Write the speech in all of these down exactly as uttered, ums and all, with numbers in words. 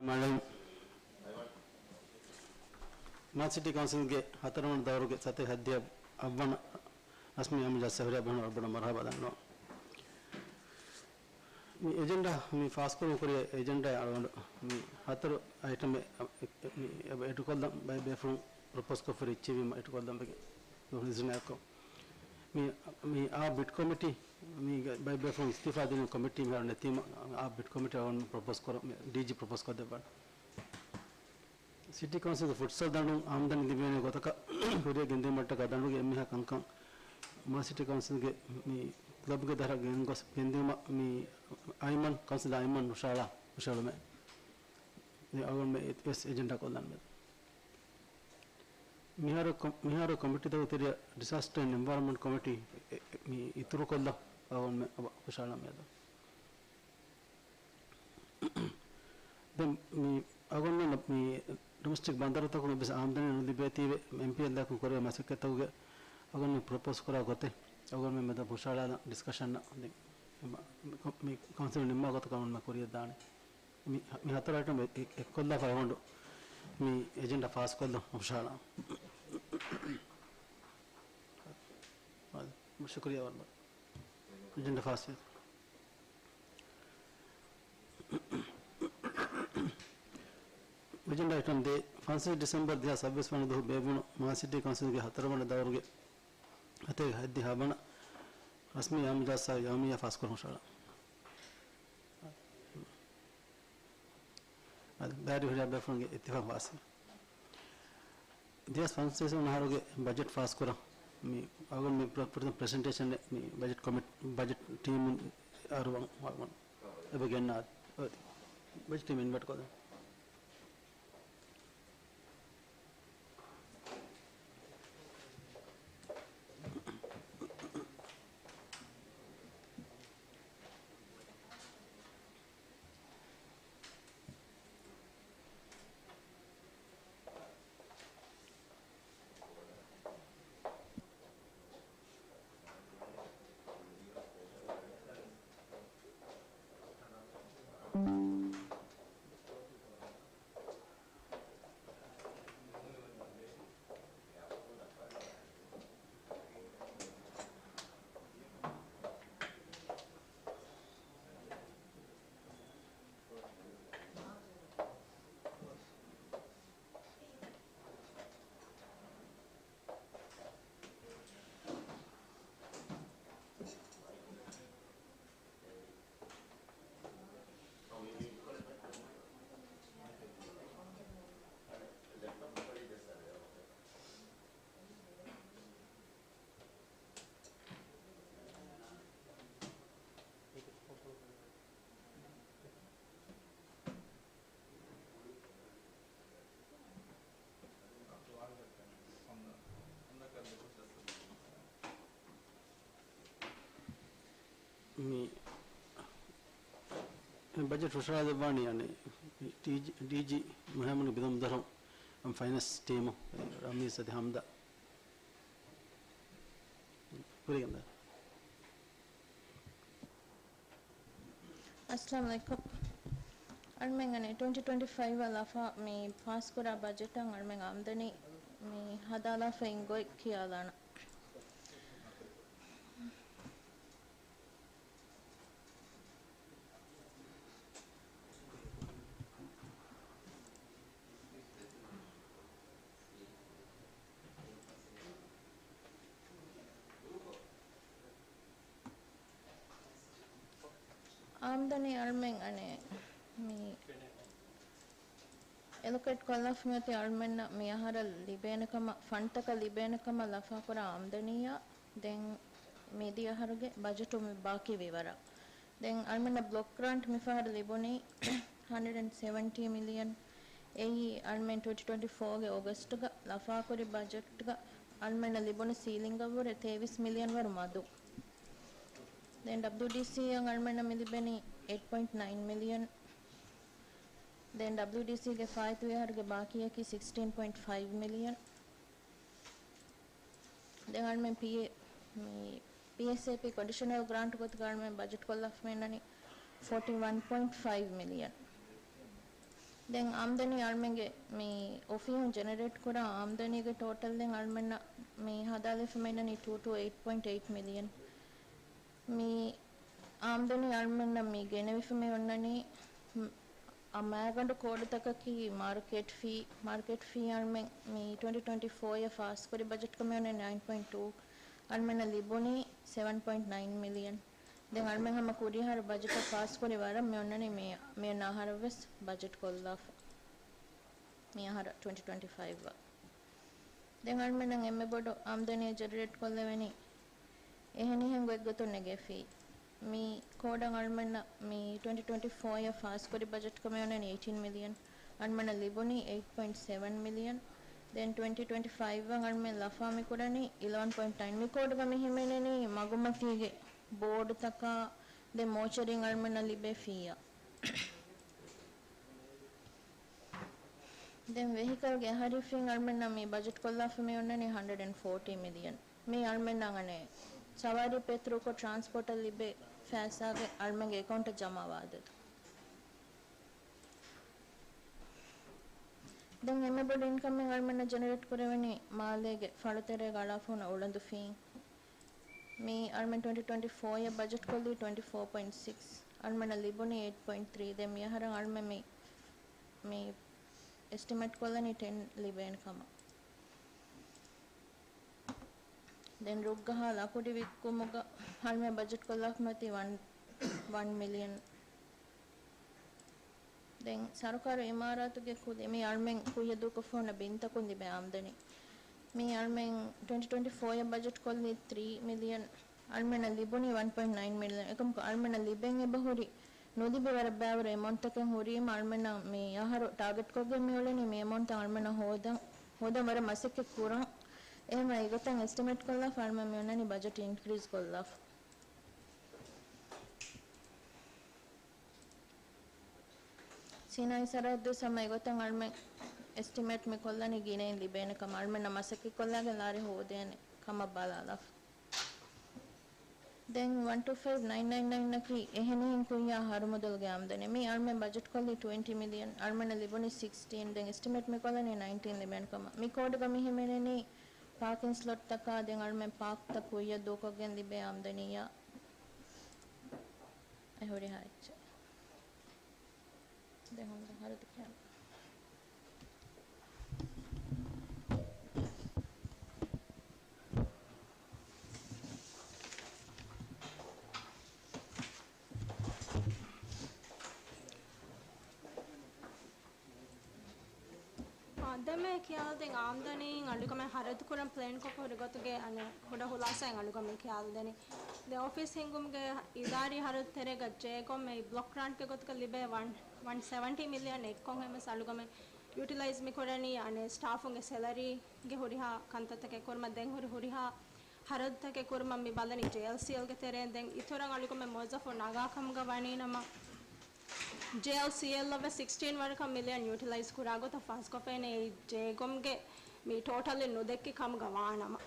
މާލެ، މާލެ ސިޓީ ކައުންސިލްގެ ހަތަރުވަނަ ދައުރުގެ ސަތޭކަ ހަތްދިހަ އަށްވަނަ ރަސްމީ އާއްމު ޖަލްސާ ހުރިހާ ބޭފުޅުންނަށް ބޮޑަށް މަރުޙަބާ ދަންނަވަން. މި އެޖެންޑާ މި ފާސްކުރުން ކުރިޔަށް އެޖެންޑާ އަޅުގަނޑު މި ހަތަރު އައިޓަމެއް މި އެޑްކޮށްލަން ބައެއް ބޭފުޅުން ޕްރޮޕޯސް ކޮށްފަ އެއްޗެއް ވީމަ އެޑްކޮށްލަން ވެގެން ދުވަހު އިޒުނައަކު މި، މި އާ ބިޑް ކޮމިޓީ މީގެ ބައެއް ބޭފުޅުން އިސްތިއުފާ ދިނުން ކޮމިޓީ މިހާރު ނެތީމަ އާ ބިޑް ކޮމިޓީ އަޅުގަނޑު ޕްރޮޕޯސް ކުރަން ޑީޖީ ޕްރޮޕޯސް ކޮށްދެއްވާނެ. ސިޓީ ކައުންސިލްގެ ފުޓްސަލް ދަނޑުން އާމްދަނީ ލިބޭނެ ގޮތަކަށް ކުރިއަށް ގެންދިއުމަށްޓަކާ ދަނޑުގެ އެންމެހާ ކަންކަން މާލެ ސިޓީ ކައުންސިލްގެ މި ކްލަބްގެ ދަށަށް ގެންގޮސް ގެންދިއުމަށް މި އައިމަން ކައުންސިލް އައިމަން ހުށަހަޅާ ހުށަހެޅުމެއް އަޅުގަނޑުމެ އެ ވެސް އެޖެންޑާ ކޮށްލަން މެދު. މިހާރު ކޮ-، މިހާރު ކޮމިޓީތަކުގެ ތެރެއަށް ޑިސާސްޓަރ އެންޑް އެންވަޔަރަންމަންޓް ކޮމިޓީ އެ-، އެ-، މި އިތުރުކޮށްލަ އަޅުގަނޑުމެ އަބަ ހުށަހަޅަން މިއަދު. ދެން މި އަޅުގަނޑުމެން މި ޑޮމެސްޓިކް ބަނދަރުތަކުން އެއްވެސް އާމްދަނީ ނުލިބޭތީވެ، އެމްޕީއެލްއާއެކު ކުރެވޭ މަސައްކަތްތަކުގެ އަޅުގަނޑުމެން ޕްރޮޕޯސް ކުރާ ގޮތެއް އަޅުގަނޑުމެން މެދު ހުށަހަޅާލަން ޑިސްކަޝަންއަށް ދެން މި ކޮ-، މި ކައުންސިލް ނިންމާ ގޮތަކަށް އަޅުގަނޑުމެން ކުރިއަށް ދާނެ. މި، މި ހަތަރު އައިޓަމް އެ-، އެ-، އެއްކޮށްލާފަ އަޅުގަނޑު މި އެޖެންޑާ ފާސްކޮށްލަން ހުށަހަޅާ. ޝުކުރިއްޔާ ވަރަށް ބޮޑަށް. އެޖެންޑާ ފާސް ވޭ. އެޖެންޑާ އައިޓަމް ދޭއް، ފަންސަވީސް ޑިސެމްބަރު ދެހާސް ސައްބީސް ވަނަ ދުވަހު ބޭއްވުނު މާލެ ސިޓީ ކައުންސިލްގެ ހަތަރު ވަނަ ދައުރުގެ ސަތޭކަ ހަތްދިހަ އަށްވަނަ ރަސްމީ އާއްމު ޖަލްސާ ޔައުމިއްޔާ ފާސްކުރަން ހުށަހަޅާ. އަދި ބައިވެރި ހުރިހާ ބޭފުޅުންގެ އިއްތިފާޤު ވާސި. ދެހާސް ފަންސަވީސް ވަނަ އަހަރުގެ ބަޖެޓް ފާސްކުރަން މި އަޅުގަނޑު މި ޕްރެ-، ޕްރެ-، ޕްރެޒެންޓޭޝަން މި ބަޖެޓް ކޮމިޓީ، ބަޖެޓް ޓީމުން އަރުވަން އަޅުގަނޑު އެބަ ގެންނާ ބަޖެޓް ޓީމް އިންވައިޓް ކޮށްލަން. މި، މި ބަޖެޓް ހުށަހަޅަދެއްވާނީ އަނެއް ޑީޖީ، ޑީޖީ މުހައްމަދު ބިލަމުދަރު ފައިނޭންސް ޓީމު ރަމީޒް އަދި ހަމްދާ. ކުރިގެންދާ. އައްސަލާމު ޢަލައިކުމް. އަޅުމެން އަނެއް ޓްވެންޓީ ޓްވެންޓީ ފައިވް އަށް ލަފާ މި ފާސްކުރާ ބަޖެޓަށް އަޅުމެން އާމްދަނީ މި ހަދާލާފައި އިން ގޮތް ކިޔާލާނަން. އާމްދަނީ އަޅުމެން އަނެއް މި އެލޮކޭޓް ކޮށްލާފަ މިއޮތީ އަޅުމެންނަށް މި އަހަރަށް ލިބޭނެ ކަމަށް، ފަންޑްތަކަށް ލިބޭނެ ކަމަށް ލަފާކުރާ އާމްދަނީއާ ދެން މިދިޔަ އަހަރުގެ ބަޖެޓު މި ބާކީ ވިވަރާ. ދެން އަޅުމެންނަށް ބްލޮކް ގްރާންޓް މިފަހަރު ލިބުނީ ހަންޑްރެޑް އެންޑް ސެވެންޓީ މިލިއަން. އެއީ އަޅުމެން ޓްވެންޓީ ޓްވެންޓީ ފޯގެ އޮގަސްޓުގަ ލަފާކުރި ބަޖެޓްގަ އަޅުމެންނަށް ލިބުނު ސީލިންގަށްވުރެ ތޭވީސް މިލިއަން ވަރު މަދު. ދެން ޑަބްލިއުޑީސީއަށް އަޅުމެންނަށް މި ލިބެނީ އެއިޓް ޕޮއިންޓް ނައިން މިލިއަން. ދެން ޑަބްލިއުޑީސީގެ ފާއިތުވި އަހަރުގެ ބާކީއަކީ ސިކްސްޓީން ޕޮއިންޓް ފައިވް މިލިއަން. ދެން އަޅުމެން ޕީ-، މި ޕީއެސްއޭޕީ ކޮންޑިޝަނަލް ގްރާންޓް ގޮތުގަ އަޅުމެން ބަޖެޓް ކޮށްލާފަ މިއަންނަނީ ފޯޓީ ވަން ޕޮއިންޓް ފައިވް މިލިއަން. ދެން އާމްދަނީ އަޅުމެންގެ މި އޮފީހުން ޖެނެރޭޓް ކުރާ އާމްދަނީގެ ޓޯޓަލް ދެން އަޅުމެންނަށް މި ހަދާލެވިފަ މިއޮންނަނީ ޓޫ ޓޫ އެއިޓް ޕޮއިންޓް އެއިޓް މިލިއަން. މި އާމްދަނީ އަޅުމެންނަށް މި ގެނެވިފަ މިއޮންނަނީ، މް، އަ، މައިގަނޑު ކޯޑުތަކަކީ މާރކެޓް ފީ، މާރކެޓް ފީ އަޅުމެން މި ޓްވެންޓީ ޓްވެންޓީ ފޯ އަށް ފާސްކުރި ބަޖެޓްކޮށް މިއޮންނަނީ ނައިން ޕޮއިންޓް ޓޫ، އަޅުމެންނަށް ލިބުނީ ސެވަން ޕޮއިންޓް ނައިން މިލިއަން. ދެން އަޅުމެން ހަމަ ކުރީ އަހަރު ބަޖެޓަށް ފާސްކުރި ވަރަށް މި އޮންނަނީ މި، މިއަންނަ އަހަރަށް ވެސް ބަޖެޓް ކޮށްލާފަ. މި އަހަރަށް ޓްވެންޓީ ޓްވެންޓީ ފައިވް އަށް. ދެން އަޅުމެންނަށް އެންމެ ބޮޑު އާމްދަނީ ޖެނެރޭޓް ކޮށްލެވެނީ އެހެނިހެން ގޮތްގޮތުން ނެގޭ ފީ. މި ކޯޑަށް އަޅުމެންނަށް މި ޓްވެންޓީ ޓްވެންޓީ ފޯ އަށް ފާސްކުރި ބަޖެޓްކޮށް މި އޮންނަނީ އެއިޓީން މިލިއަން. އަޅުމެންނަށް ލިބުނީ އެއިޓް ޕޮއިންޓް ސެވަން މިލިއަން. ދެން ޓްވެންޓީ ޓްވެންޓީ ފައިވް އަށް އަޅުމެން ލަފާ މި ކުރަނީ އިލެވަން ޕޮއިންޓް ނައިން. މި ކޯޑުގަ މި ހިމެނެނީ މަގުމަތީގެ ބޯޑުތަކާ ދެން މޯޗަރީން އަޅުމެންނަށް ލިބޭ ފީއަށް. ދެން ވެހިކަލްގެ އަހަރީ ފީން އަޅުމެންނަށް މި ބަޖެޓް ކޮށްލާފަ މި އޮންނަނީ ހަންޑްރެޑް އެންޑް ފޯޓީ މިލިއަން. މީ އަޅުމެންނަށް އަނެއް ސަވާރީ ޕޭތުރުކޮށް ޓްރާންސްޕޯޓަށް ލިބޭ ފައިސާގެ އަޅުމެންގެ އެކައުންޓަށް ޖަމާވާ އަދަދު. ދެން އެންމެ ބޮޑު އިންކަމެއް އަޅުމެންނަށް ޖެނެރޭޓް ކުރެވެނީ މާލޭގެ ފަޅުތެރޭގަ އަޅާފަ ހުންނަ އުޅަނދު ފީން. މި އަޅުމެން ޓްވެންޓީ ޓްވެންޓީ ފޯ އަށް ބަޖެޓް ކޮށްލީ ޓްވެންޓީ ފޯ ޕޮއިންޓް ސިކްސް. އަޅުމެންނަށް ލިބުނީ އެއިޓް ޕޮއިންޓް ތްރީ. ދެން މިއަހަރަށް އަޅުމެން މި، މި އެސްޓިމޭޓް ކޮށްލަނީ ޓެން ލިބޭނެ ކަމަށް. ދެން ރުއްގަހާ ލަކުޑި ވިއްކުމުގަ އަޅުމެން ބަޖެޓް ކޮށްލާފަ މިއޮތީ ވަން، ވަން މިލިއަން. ދެން ސަރުކާރު އިމާރާތުގެ ކުލި، މި އަޅުމެން ކުއްޔަށް ދޫކޮށްފަ ހުންނަ ބިންތަކުން ލިބޭ އާމްދަނީ. މި އަޅުމެން ޓްވެންޓީ ޓްވެންޓީ ފޯ އަށް ބަޖެޓް ކޮށްލީ ތްރީ މިލިއަން. އަޅުމެންނަށް ލިބުނީ ވަން ޕޮއިންޓް ނައިން މިލިއަން. އެކަމަކު އަޅުމެންނަށް ލިބެން އެބަ ހުރި ނުލިބި ވަރަށް ބައިވަރު އެމައުންޓްތަކެއް ހުރީމަ، އަޅުމެންނަށް މި އަހަރު ޓާގެޓްކޮށްގެން މި އުޅެނީ މި އެމައުންޓްތައް އަޅުމެންނަށް ހޯދަން، ހޯދަން ވަރަށް މަސައްކަތް ކުރަން. އެހެންވެ އެގޮތަށް އެސްޓިމޭޓް ކޮށްލާފަ އަޅުމެން މި އޮންނަނީ ބަޖެޓް އިންކްރީޒް ކޮށްލާފަ. ސީނާއީ ސަރަހައްދު ސަމަ އެގޮތަށް އަޅުމެން އެސްޓިމޭޓް މި ކޮށްލަނީ ގިނައިން ލިބޭނެ ކަމަށް. އަޅުމެންނަށް މަސައްކަތް ކޮށްލާގެން ލާރި ހޯދޭނެ ކަމަށް ބަލާލާފަ. ދެން ވަން ޓޫ ފައިވް ނައިން ނައިން ނައިން އަކީ އެހެނިހެން ކުއްޔާ ހަރުމުދަލުގެ އާމްދަނީ. މީ އަޅުމެން ބަޖެޓް ކޮށްލީ ޓްވެންޓީ މިލިއަން. އަޅުމެންނަށް ލިބުނީ ސިކްސްޓީން. ދެން އެސްޓިމޭޓް މި ކޮށްލަނީ ނައިންޓީން ލިބޭނެ ކަމަށް. މި ކޯޑުގަ މި ހިމެނެނީ ޕާކިން ސްލޮޓްތަކާ ދެން އަޅުމެން ޕާކްތައް ކުއްޔަށް ދޫކޮށްގެން ލިބޭ އާމްދަނީއާ. އެ ހުރިހާ އެއްޗެއް. ދެން ހަމަ ހަރަދު ކިޔާނަން. އާ، ދެން މި ކިޔާލަދޭން އާމްދަނީން އަޅުގަމެން ހަރަދު ކުރަން ޕްލޭން ކޮށްފަ ހުރި ގޮތުގެ އަނެއް ކުޑަ ހުލާސާއެއް އަޅުގަމެން ކިޔާލަދެނީ. ދެން އޮފީސް ހިންގުމުގެ އިދާރީ ހަރަދު ތެރޭގަ ޖޭކޮމް މި ބްލޮކް ގްރާންޓްގެ ގޮތުގަ ލިބޭ ވަން، ވަން ސެވަންޓީ މިލިއަން އެއްކޮށް ހަމަ އަޅުގަމެން ޔުޓިލައިޒް މި ކުރަނީ އަނެއް ސްޓާފުންގެ ސެލަރީގެ ހުރިހާ ކަންތައްތަކެއް ކުރުމަށް ދެން ހުރި ހުރިހާ ހަރަދުތަކެއް ކުރުމަށް މި ބަލަނީ ޖޭއެލްސީއެލްގެ ތެރެއިން. ދެން އިތުރަށް އަޅުގަމެން މުވައްޒަފުން ނަގާ ކަމުގަ ވަނީ ނަމަ، ޖޭއެލްސީއެލްއަށް ވެސް ސިކްސްޓީން ވަރަކަށް މިލިއަން ޔުޓިލައިޒް ކުރާ ގޮތަށް ފާސްކޮށްފައިނެ އެއީ ޖޭކޮމްގެ މި ޓޯޓަލް ނުދެއްކި ކަމުގަ ވާ ނަމަ.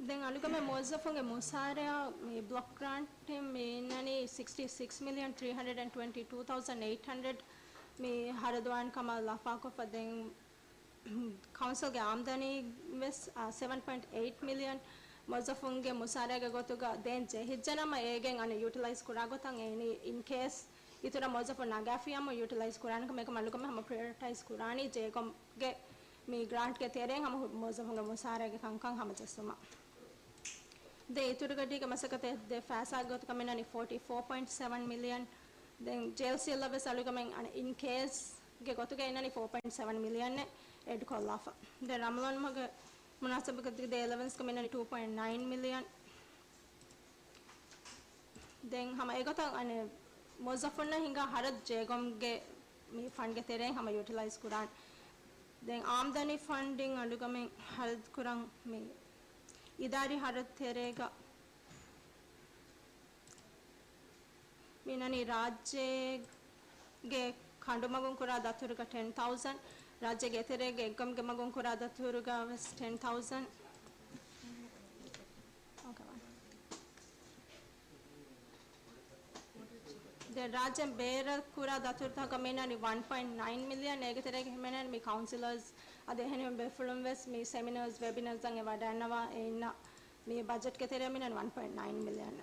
ދެން އަޅުގަމެން މުވައްޒަފުންގެ މުސާރަޔާ މި ބްލޮކް ގްރާންޓިން މި އިންނަނީ ސިކްސްޓީ ސިކްސް މިލިއަން ތްރީ ހަންޑްރެޑް އެންޑް ޓްވެންޓީ ޓޫ ތައުޒަންޑް އެއިޓް ހަންޑްރެޑް މި ހަރަދުވާން ކަމަށް ލަފާކޮށްފަ. ދެން ކައުންސިލްގެ އާމްދަނީ ވެސް، އާ، ސެވަން ޕޮއިންޓް އެއިޓް މިލިއަން މުވައްޒަފުންގެ މުސާރައިގެ ގޮތުގަ ދޭން ޖެހިއްޖެނަމަ، އޭގެން އަނެއް ޔުޓިލައިޒް ކުރާ ގޮތަށް އެނީ އިން ކޭސް އިތުރަށް މުވައްޒަފުން ނަގާފިޔަމު ޔުޓިލައިޒް ކުރާނެ ކަމަށް އެކަމަށް އަޅުގަމެން ހަމަ ޕްރަޔޮރިޓައިޒް ކުރާނީ ޖޭކޮމްގެ މި ގްރާންޓްގެ ތެރެއިން ހަމަ މުވައްޒަފުންގެ މުސާރައިގެ ކަންކަން ހަމަޖެއްސުމަށް. ދެން އިތުރުގަޑީގެ މަސައްކަތެއް ދެ ފައިސާގެ ގޮތުގަ މިނަނީ ފޯޓީ ފޯ ޕޮއިންޓް ސެވަން މިލިއަން. ދެން ޖޭއެލްސީއެލްއަށް ވެސް އަޅުގަމެން އަނެއް އިން ކޭސްގެ ގޮތުގަ އިންނަނީ ފޯ ޕޮއިންޓް ސެވަން މިލިއަންއެއް އެޑް ކޮށްލާފަ. ދެން ރަމަޟާން މަހުގެ މުނާސަބަތުގަ ދޭ އެލަވެންސްގަ މިނަނީ ޓޫ ޕޮއިންޓް ނައިން މިލިއަން. ދެން ހަމަ އެގޮތަށް އަނެއް މުވައްޒަފުންނަށް ހިނގާ ހަރަދު ޖޭކޮމްގެ މި ފަންޑްގެ ތެރެއިން ހަމަ ޔުޓިލައިޒް ކުރާނެ. ދެން އާމްދަނީ ފަންޑިން އަޅުގަމެން ހަރަދު ކުރަން މި އިދާރީ ހަރަދު ތެރޭގަ މިނަނީ ރާއްޖޭގެ ކަނޑުމަގުން ކުރާ ދަތުރުގަ ޓެން ތައުސަން، ރާއްޖޭގެ އެތެރޭގެ އެއްގަމުގެ މަގުން ކުރާ ދަތުރުގަ ވެސް ޓެން ތައުސަން. ދެން ރާއްޖޭން ބޭރަށް ކުރާ ދަތުރުތަކަށް މިނަނީ ވަން ޕޮއިންޓް ނައިން މިލިއަން، އޭގެ ތެރޭގަ ހިމެނޭނެ މި ކައުންސިލަރސް އަދި އެހެނިހެން ބޭފުޅުން ވެސް މި ސެމިނާސް، ވެބިނާސް އަށް އެ ވަޑައިންނަވާ އެ އިންނަ މި ބަޖެޓްގެ ތެރޭ މިނަން ވަން ޕޮއިންޓް ނައިން މިލިއަން.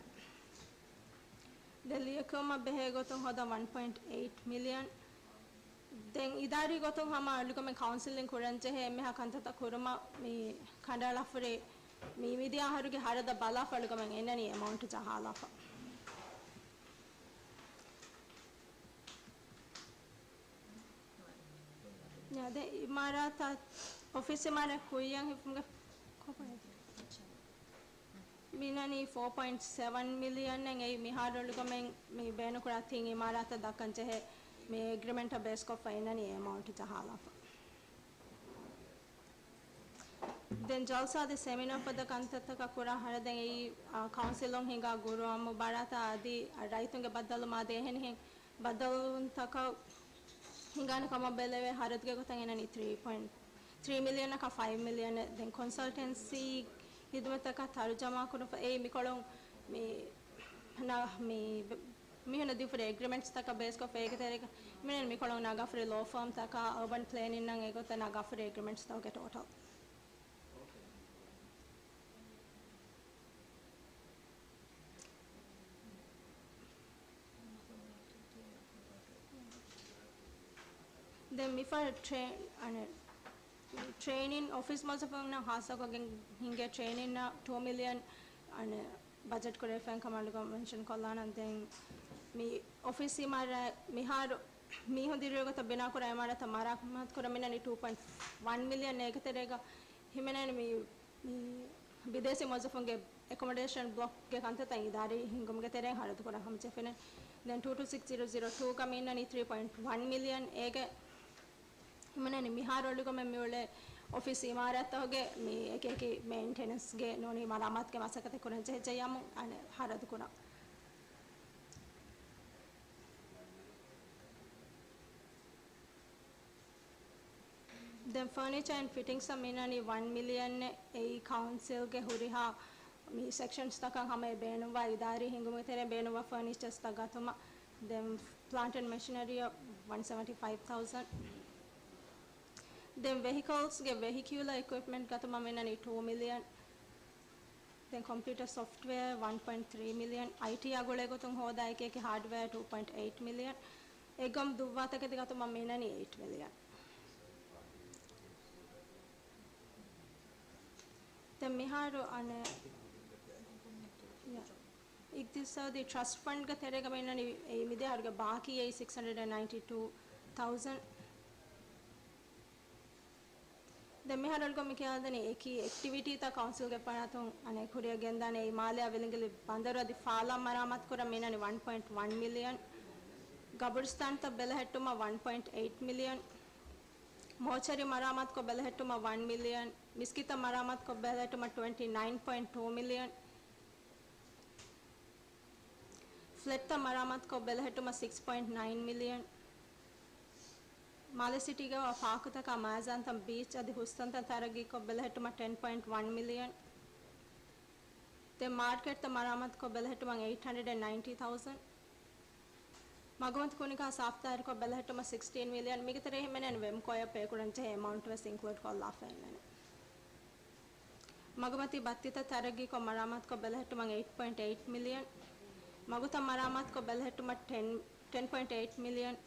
ދެން ލިޔެކިޔުމަށް ބެހޭ ގޮތުން ހޯދަން ވަން ޕޮއިންޓް އެއިޓް މިލިއަން. ދެން އިދާރީ ގޮތުން ހަމަ އަޅުގަމެން ކައުންސިލްއިން ކުރަން ޖެހޭ އެންމެހާ ކަންތައްތައް ކުރުމަށް މި ކަނޑައަޅާފަ ހުރި މި މިދިޔަ އަހަރުގެ ހަރަދަށް ބަލާފަ އަޅުގަމެން އެންނަނީ އެމައުންޓް ޖަހާލާފަ. އަދި އިމާރާތަށް އޮފީސް އިމާރާތް ކުއްޔަށް ހިފުމުގެ ކޮބާ؟ މިނަނީ ފޯ ޕޮއިންޓް ސެވަން މިލިއަން އެއް. އެއީ މިހާރު އަޅުގަމެން މި ބޭނުންކުރާ ތިން އިމާރާތަށް ދައްކަން ޖެހޭ މި އެގްރިމެންޓަށް ބޭސްކޮށްފަ އެންނަނީ އެމައުންޓް ޖަހާލާފަ. ދެން ޖަލްސާ އަދި ސެމިނާ ފަދަ ކަންތައްތަކަށް ކުރާ ހަރަދެއް އެއީ، އާ، ކައުންސިލުން ހިނގާ ގުރުއާން މުބާރާތާ އަދި ރައްޔިތުންގެ ބައްދަލުވުމާ އަދި އެހެނިހެން ބައްދަލުވުންތަކަށް ހިނގާނެ ކަމަށް ބެލެވޭ ހަރަދުގެ ގޮތަށް އެންނަނީ ތްރީ ޕޮއިންޓް ތްރީ މިލިއަނަކާ ފައިވް މިލިއަނެއް. ދެން ކޮންސަލްޓެންސީ ހިދުމަތްތަކަށް ތަރުޖަމާ ކުރުން އެއީ މިކޮޅުން މި މި މީހުންނަށް ދީފަ ހުރި އެގްރިމެންޓްސްތަކަށް ބޭސްކޮށްފަ އޭގެ ތެރޭގަ މިނަން މިކޮޅުން ނަގާފަ ހުރި ލޯ ފާމްތަކާ އަރބަން ޕްލޭނިންއަށް އެގޮތަށް ނަގާފަ ހުރި އެގްރިމެންޓްސްތަކުގެ ޓޯޓަލް. ދެން މިފަހަރު ޓްރޭ-، އަނެއް، ޓްރޭނިން އޮފީސް މުވައްޒަފުންނަށް ހާއްސަކޮށްގެން ހިނގޭ ޓްރޭނިންއަށް ޓޫ މިލިއަން، އަނެއް، ބަޖެޓް ކުރެވިފައިން ކަމަށް އަޅުގަނޑު މެންޝަން ކޮށްލާނަން. ދެން މި އޮފީސް އިމާރާތް މިހާރު މީހުން ދިރިއުޅޭ ގޮތަށް ބިނާކުރާ އިމާރާތަށް މަރާމާތުކުރަން މިނަނީ ޓޫ ޕޮއިންޓް ވަން މިލިއަން. އޭގެ ތެރޭގަ ހިމެނޭނެ މި، މި ބިދޭސީ މުވައްޒަފުންގެ އެކޮމޮޑޭޝަން ބްލޮކްގެ ކަންތައްތައް އިދާރީ ހިންގުމުގެ ތެރެއިން ހަރަދުކުރަން ހަމަޖެހިފިނެ. ދެން ޓޫ ޓޫ ސިކްސް ޒީރޯ ޒީރޯ ޓޫ ގަ މިނަނީ ތްރީ ޕޮއިންޓް ވަން މިލިއަން. އޭގެ ހިމެނޭނެ މިހާރު އަޅުގަމެން މިއުޅޭ އޮފީސް އިމާރާތްތަކުގެ މި އެކި އެކި މެއިންޓެނަންސްގެ ނޫނީ މަރާމާތުގެ މަސައްކަތެއް ކުރަން ޖެހިއްޖެއްޔާމު އަނެއް ހަރަދުކުރަން. ދެން ފަރުނީޗާ އެންޑް ފިޓިންގްސް އަށް މިނަނީ ވަން މިލިއަން އެއް. އެއީ ކައުންސިލްގެ ހުރިހާ މި ސެކްޝަންސްތަކަށް ހަމަ އެ ބޭނުންވާ އިދާރީ ހިންގުމުގެ ތެރެއިން ބޭނުންވާ ފަރުނީޗާސްތައް ގަތުމަށް. ދެން ޕްލާންޓް އެންޑް މެޝިނަރީ އަށް ވަން ސެވެންޓީ ފައިވް ތައުސަންޑް. ދެން ވެހިކަލްސްގެ ވެހިކިއުލަރ އިކުއިޕްމަންޓް ގަތުމަށް މިނަނީ ޓޫ މިލިއަން. ދެން ކޮމްޕިއުޓަރ ސޮފްޓްވެއާ ވަން ޕޮއިންޓް ތްރީ މިލިއަން. އައިޓީއާ ގުޅޭ ގޮތުން ހޯދާ އެކި އެކި ހާޑްވެއާ ޓޫ ޕޮއިންޓް އެއިޓް މިލިއަން. އެގޮތަށް ދުއްވާ ތަކެތި ގަތުމަށް މިނަނީ އެއިޓް މިލިއަން. ދެން މިހާރު އަނެއް، އިގްތިސާދީ ޓްރަސްޓް ފަންޑްގެ ތެރޭގަ މިނަނީ އެއީ މިދިޔަ އަހަރުގެ ބާކީ އެއީ ސިކްސް ހަންޑްރެޑް އެންޑް ނައިންޓީ ޓޫ ތައުސަންޑް. ދެން މިހާރު އަޅުގަނޑު މި ކިޔާދެނީ އެކި އެކްޓިވިޓީތައް ކައުންސިލްގެ ފަރާތުން އަނެއް ކުރިއަށް ގެންދާނެ. އެއީ މާލެއާ ވިލިނގިލި ބަނދަރު އަދި ފާލާ މަރާމާތުކުރަން މިނަނީ ވަން ޕޮއިންޓް ވަން މިލިއަން. ގަބުރިސްތާންތައް ބެލެހެއްޓުމަށް ވަން ޕޮއިންޓް އެއިޓް މިލިއަން. މޯޗަރީ މަރާމާތުކޮށް ބެލެހެއްޓުމަށް ވަން މިލިއަން. މިސްކިތްތައް މަރާމާތުކޮށް ބެލެހެއްޓުމަށް ޓްވެންޓީ ނައިން ޕޮއިންޓް ޓޫ މިލިއަން. ފްލެޓްތައް މަރާމާތުކޮށް ބެލެހެއްޓުމަށް ސިކްސް ޕޮއިންޓް ނައިން މިލިއަން. މާލެ ސިޓީގަ ވާ ޕާކުތަކާ މައިޒާންތައް، ބީޗް އަދި ހުސްތަންތައް ތަރައްގީކޮށް ބެލެހެއްޓުމަށް ޓެން ޕޮއިންޓް ވަން މިލިއަން. ދެން މާރކެޓްތައް މަރާމާތުކޮށް ބެލެހެއްޓުމަށް އެއިޓް ހަންޑްރެޑް އެންޑް ނައިންޓީ ތައުސަންޑް. މަގުމަތި ކުނިކާ ސާފުތާހިރުކޮށް ބެލެހެއްޓުމަށް ސިކްސްޓީން މިލިއަން. މީގެ ތެރޭ ހިމެނޭނެ ވެމްކޯއަށް ޕޭކުރަން ޖެހޭ އެމައުންޓް ވެސް އިންކްލޫޑް ކޮށްލާފައެއް ނެތް. މަގުމަތީ ބައްތިތައް ތަރައްގީކޮށް މަރާމާތުކޮށް ބެލެހެއްޓުމަށް އެއިޓް ޕޮއިންޓް އެއިޓް މިލިއަން، މަގުތައް މަރާމާތުކޮށް ބެލެހެއްޓުމަށް ޓެން، ޓެން ޕޮއިންޓް އެއިޓް މިލިއަން،